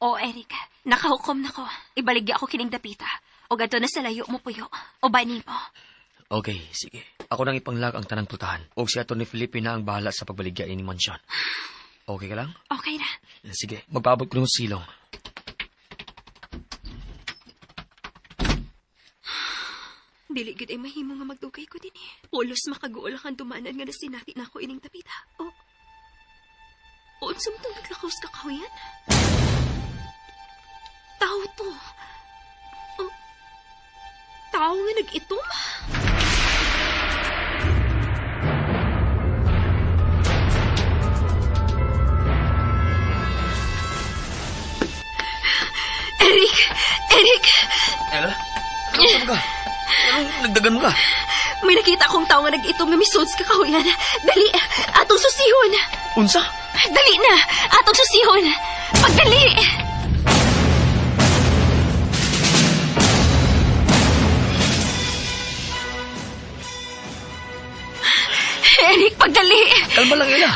Oh, Eric. Nakahukom na ko. Ibaligya ako kining dapita. O gadto na sa layo mo puyo. O ba nimo? Okay, sige. Ako nang ipanglag ang tanang putahan. O si Atty. Felipe na ang bahala sa pagbaligya ining mansyon. Okay ka lang? Okay na. Sige, magpaabot ko ng silong. Dili gud ay mahimo nga magdugay ko dinhi. Pulos makaguol ang dumanan nga nasinati na ako ining dapita. O, unsa man tong naglakaw sa kakahuyan? to? Oh, tao nga nag-itom? Eric! Eric! Ella? Ano ka? Anong nagdagan mo ka? May nakita akong tao nga nag-itom nga misod sa kakahuyan. Dali! Atong susihon! Unsa? Dali na! Atong susihon! Pagdali! Eric, pagdali! Kalma lang, Ella.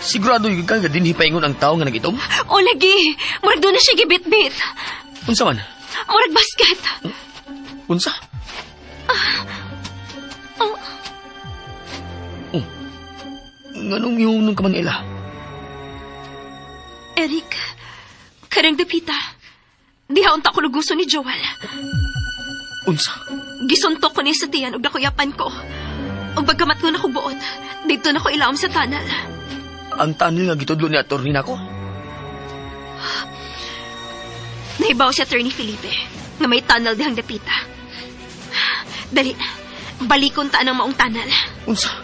Sigurado yun ka nga dinhi paingon ang tao nga nag-itom? O lagi! Murag doon na siya gibit-bit. Unsa man? Murag basket. Unsa? Oh, Oh. Nganong ihunong ka man, Ella? Eric, karang dapita. Diha unta ko luguso ni Joel. Unsa? Gisuntok ko niya sa tiyan ug nakuyapan ko. Ug bagamat ko nakubuot, dito na ko ilawom sa tunnel. Ang tunnel nga gitudlo ni attorney nako? Nahibaw si Attorney Felipe nga may tunnel dihang dapita. Dali, balikon ta ang maong tunnel. Unsa?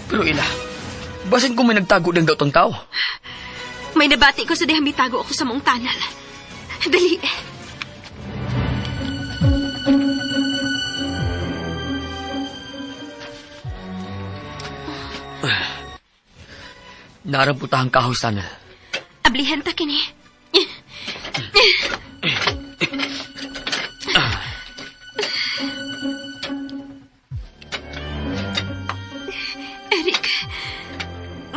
Pero Ella, basin kung may nagtago ding daw tong tao. May nabati ko sa dihang mitago ako sa maong tunnel. Dali. Narang putahang kahoy sa tunnel. Ablihan ta kini. Eric,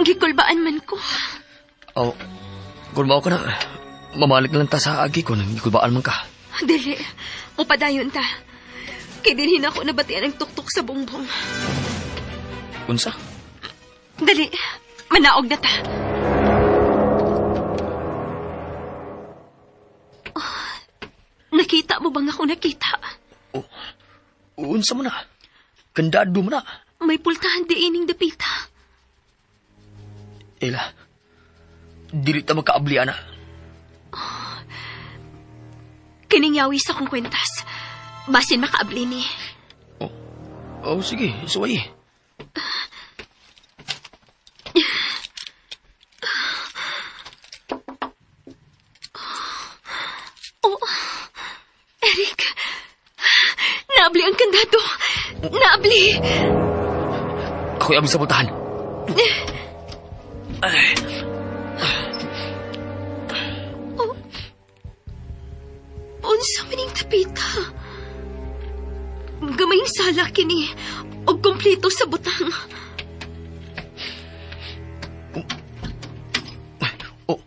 gikulbaan man ko. Oh, kung mao ka na, mamalik na lang ta sa agi ko nang gikulbaan man ka. Dili, mupadayon ta. Kay dinhin ako nabatian ang tuktok sa bongbong. Unsa? Dali, manaog na ta. Oh, nakita mo bang ako nakita? Oh, unsa mo na? Kandado mo na. May pultahan di ining dapita. Ella, dili ta magkaabli, ana. Oh, kining yawi sa kong kwentas. Basin makaabli ni. Oh, oh sige, suway. Oh, Eric, naabli ang kandado. Naabli. Ako'y abli sa pultahan. Oh, unsa maning tapita? Gamayng sala kini og kompleto sa butang. Oh,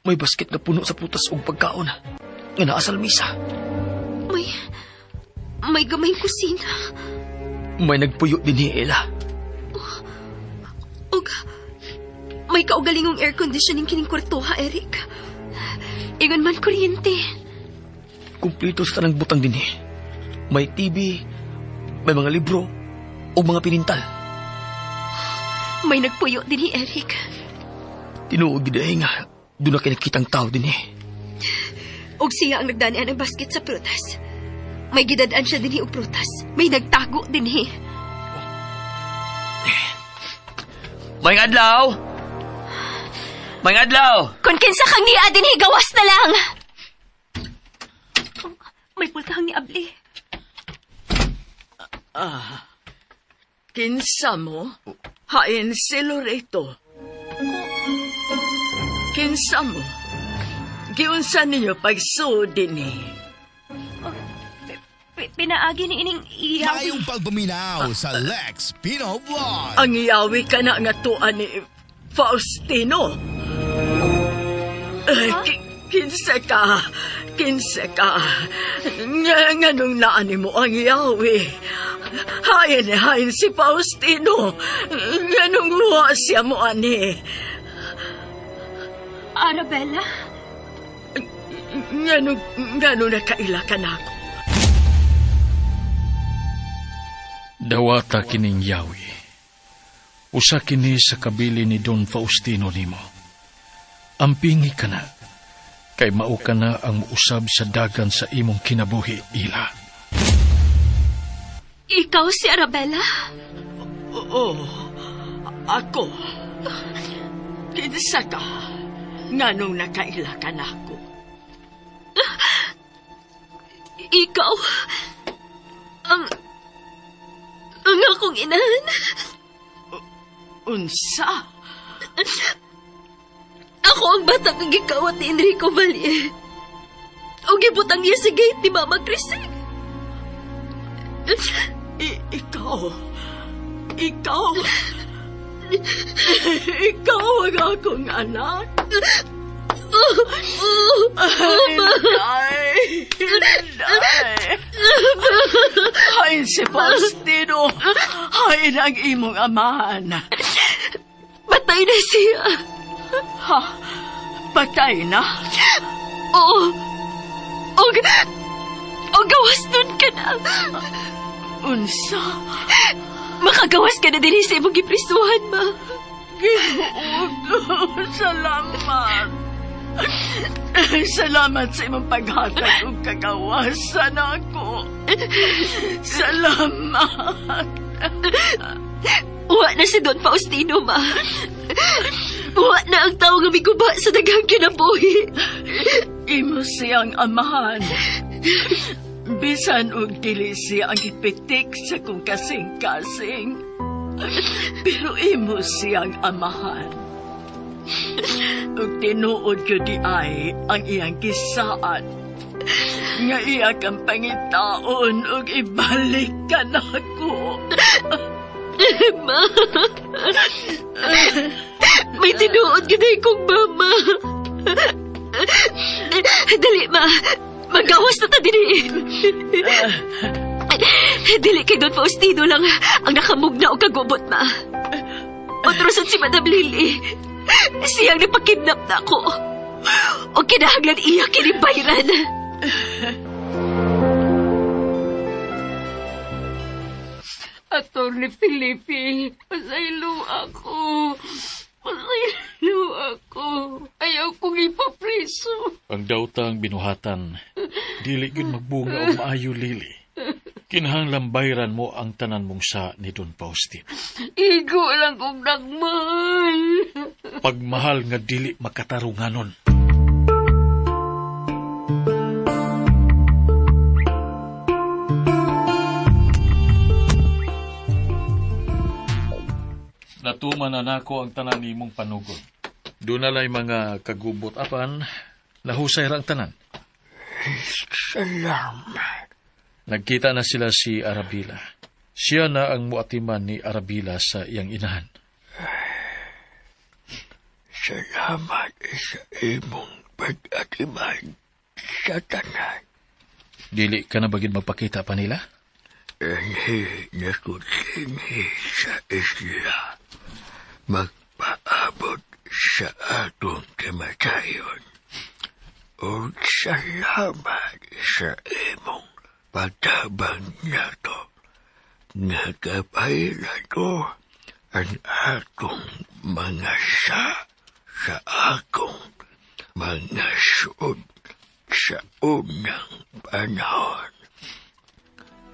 may basket na puno sa prutas og pagkaon nga naa sa lamisa. May gamayng kusina. May nagpuyo din ni Ella. Oh, og may kaugalingong air conditioning kining kwartoha, Eric. Ingon man kuryente. Kumpleto sa tanang butang dinhi. May TV, may mga libro, o mga pinintal. May nagpuyo din ni Eric. Tinuod gid ay nga, doon na kinakitang tao dinhi. Og siya ang nagdanian ng basket sa prutas. May gidadaan siya dinhi og prutas. May nagtago dinhi. May adlaw! May adlaw! Kung kinsa kang niya dinhi, gawas na lang! May pultahang ni Abli. Ah, kinsa mo? Hain si Loreto. Kinsa mo? Giunsa ninyo pagsuod dinhi? Pinaagi ni ining iyawi. Mayong pagpaminaw sa Lex Pino Vlog. Ang iyawi ka na nga tuan ni Faustino. Ay, kinsa ka? Kinsa ka? Nganong naani mo ang iyawi? Hain, hain si Faustino. Nganong wa siya mo ani? Arabella? Nganong nakaila ka na ako? Dawata kining yawi. Usa kini sa kabili ni Don Faustino nimo. Ampingi ka na. Kay mao ka na ang muusab sa dagan sa imong kinabuhi, Ila. Ikaw si Arabella? Oo, ako. Kinsa ka? Nganong nakaila ka na ako? Ikaw ang akong inahan. Unsa? Ako ang batang gikawat ni Enrico Valle. O gibutang niya sa gate ni Mama Crising. Ikaw. Ikaw. Ikaw ang akong anak. Inday! Inday! Hain si Faustino! Hain ang imong amahan! Patay na siya! Ha? Patay na? Oo. O gawas nun ka na. Unsa? Makagawas ka na din sa imong giprisuhan, ma. Ginoo ko, salamat. Salamat sa imong paghatag og kagawasan ako. Salamat. Uwa na si Don Faustino, ma. Uwa na ang tao nga miguba sa daghang kinabuhi. Imo siyang amahan. Bisan og dili siya ang gipitik sa kong kasing-kasing. Pero imo siyang amahan. Ug tinuod gyud di ay ang iyang gisaad. Nga iya kang pangitaon ug ibalik ka nako. Ma. May tinuod gyud ay kong mama. Dali, ma. Magawas na ta dili. Dili kay Don Faustino lang ang nakamugna o kagubot, ma. Otro sad si Madam Lily. Siyang napakidnap na ako. O kinahanglan iya kini bayran. Attorney Felipe, pasaylo ako. Pasaylo ako. Ayaw kong ipapreso. Ang dawtang binuhatan, dili gyud magbunga og maayo, Lily. Kinahanglan bayran mo ang tanan mong sa ni Don Faustino. Igo lang kong nagmahal. Pagmahal nga dili makatarunganon. Natuman na nako ang tanan nimong panugon. Doon na lay mga kagubot apan, nahusay ra ang tanan. Salamat. Nagkita na sila si Arabella. Siya na ang muatiman ni Arabella sa iyang inahan. Salamat sa imong pag-atiman sa tanan. Dili ka na bagid magpakita pa nila? Anhi na ko dinhi sa isla. Magpaabot sa atong kamatayon. O salamat sa imong pagtabang nato. Nakapahilan ko ang akong mga sa akong mga suod sa unang panahon.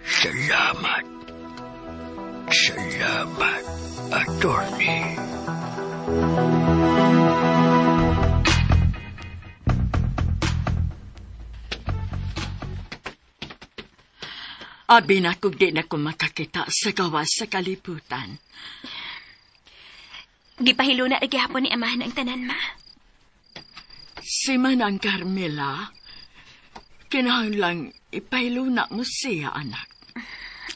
Salamat. Salamat, Attorney. Abi na kung di na ko makakita sa gawas sa kalibutan. Di pa hiluna gihapon ni amahan ang tanan, ma. Si Manang Carmela, kinahanglang ipahiluna mo siya, anak.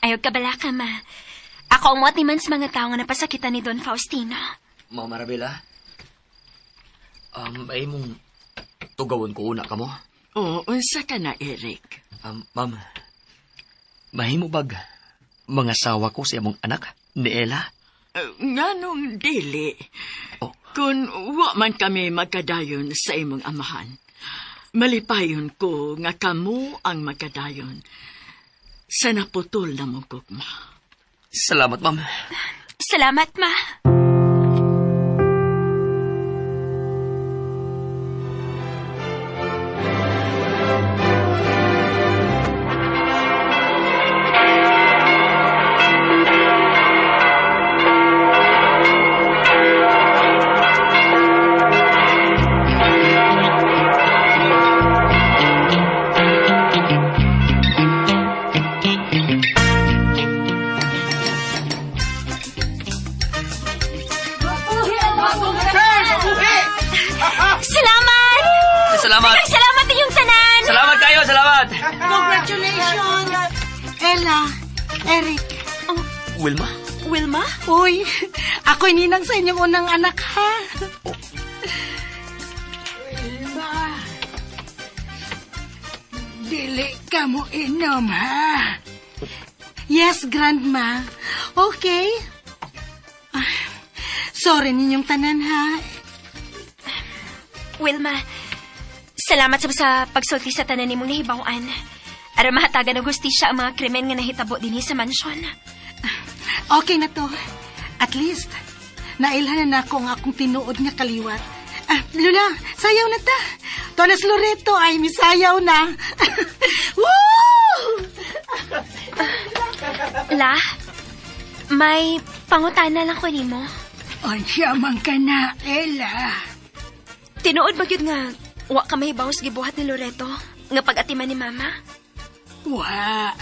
Ayaw ka bala ka, ma. Ako ang muatiman sa mga tao nga napasakitan ni Don Faustino. Ma'am Arabella, ay mong tugawon ko una ka mo? Oo, unsa ka na, Eric? Ma'am, mahimo bag mga sawa ko sa imong anak, ni Ella? Nganong dili? Oh. Kung wa man kami magkadayon sa imong amahan, malipayon ko nga kamo ang magkadayon sa naputol na mong gugma. Salamat, ma'am. Salamat, ma. salamat. Daghang salamat inyong tanan. Salamat kayo, salamat. Congratulations! Ella, Eric. Oh, Wilma? Wilma? Uy, ako'y ninang sa inyong unang anak, ha? Wilma, dili ka mo inom, ha? Yes, Grandma. Okay. Ah, sorry ninyong tanan, ha? Wilma, salamat sa pagsulti sa tanan nimong nahibaw-an. Aron mahatagan og hustisya ang mga krimen nga nahitabo dinhi sa mansyon. Okay na to. At least, nailhan na nako ang akong tinuod nga kaliwat. Ah, Lula, sayaw na ta. Tonas Loreto ay misayaw na. Woo! La, may pangutana lang ko nimo. Unsya man ka na, Ella. Tinuod ba gyud nga wa ka mahibaw sa gibuhat ni Loreto nga pag-atiman ni Mama? Wa.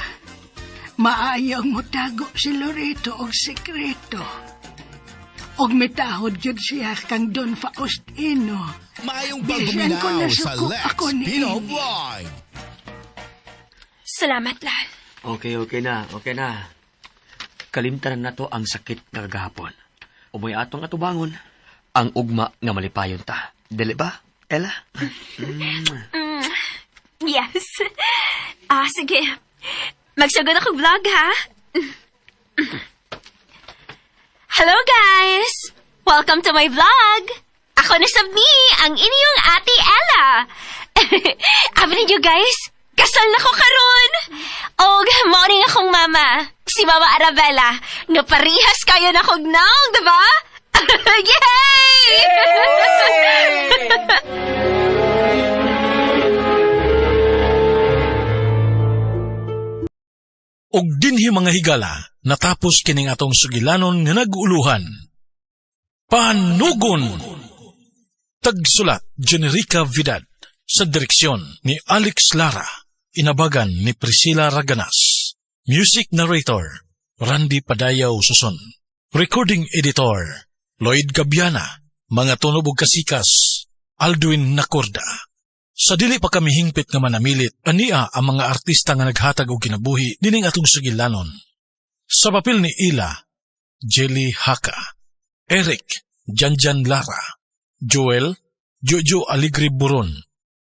Maayong motago si Loreto og sekreto. Og mitahod gyud siya kang Don Faustino. Maayong Bisan ko pagpaminaw sa nasuko Lex ako ni Pino Amy. Vlog. Salamat, La. Okay, okay na, okay na. Kalimtan na nato ang sakit nga kagahapon. Umoy atong atubangon, ang ugma nga malipayon ta. Dili ba, Ella? Yes. Ah, sige. Magsugod ako vlog, ha? Hello, guys! Welcome to my vlog! Ako na sab ni, ang inyong Ate Ella. Abi ninyo, guys, kasal na ko karon. Og mao ning akong mama, si Mama Arabella. Nga parihas kayo na kog nawong, diba? Yay! Og dinhi mga higala, natapos kining atong sugilanon nga nag-uluhan. Panugon! Tagsulat, Generica Vidad. Sa direksyon ni Alex Lara. Inabagan ni Priscilla Raganas. Music narrator, Randy Padayaw Suson. Recording editor, Lloyd Gabiana. Mga tunob ug kasikas, Aldwin Nacorda. Sa dili pa kami hingpit nga manamilit, ania ang mga artista nga naghatag og kinabuhi dining atong sugilanon. Sa papel ni Ila, Jelly Haka, Eric, Janjan Lara, Joel, Jojo Aligre Buron,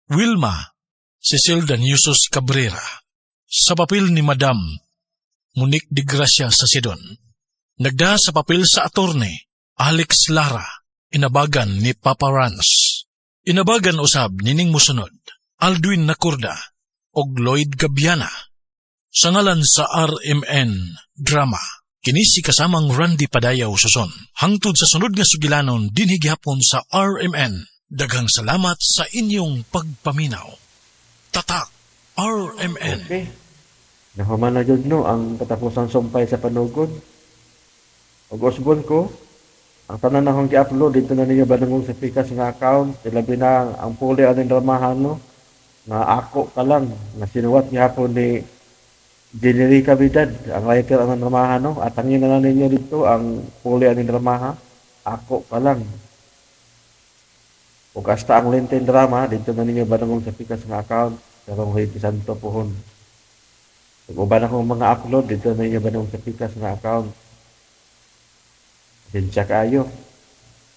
Wilma, Cecil Daniusos Cabrera. Sa papel ni Madam, Monique de Gracia sa Sidon. Nagda sa papel sa attorney, Alex Lara, inabagan ni Papa Rans. Inabagan usab nining musunod, Aldwin Nacorda og Lloyd Gabiana. Sa ngalan sa RMN Drama, kini si kasamang Randy Padayaw Suson. Hangtod sa sunod nga sugilanon dinhi gihapon sa RMN. Daghang salamat sa inyong pagpaminaw. Tatak RMN. Okay. Nahuman na jud no ang katapusang sumpay sa panugod. Ug usbon ko, ang tanan akong gi-upload dito na ninyo badungog sa Pikas nga account, ilabi na ang puli aning dramahan no, nga ako ka lang, nga sinuwat gihapon ni Generica Vidad, ang writer ang dramahan no, at tangin na lang ninyo dito ang puli aning dramaha, ako ka lang. Ug hasta ang Lenten drama dito na ninyo badungog sa Pikas nga account, karong Huwebes Santo pohon. Ug uban akong mga upload dito na ninyo badungog sa Pikas nga account. Pasensya kaayo.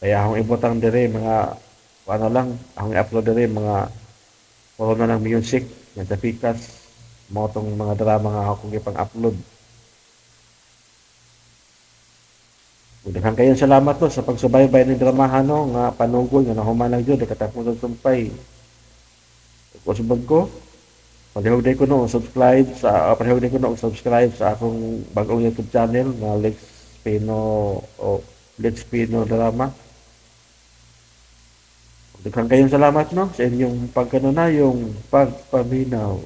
Kaya akong ibutang dire mga ano lang, akong i-upload dire mga puro na ng music nga sa Pikas mao tong mga drama nga akong ipang-upload. Ug daghan kayong salamat no sa pagsubaybay ning dramahan no nga panugol nga nahuman lang jud katapos ang sumpay. Ug usbag ko, palihog day ko no subscribe sa palihog day ko no subscribe sa akong bag-ong YouTube channel nga Lex Pino o Lex Pino Drama. Daghan kayong salamat no sa inyong pagkano na yung pagpaminaw.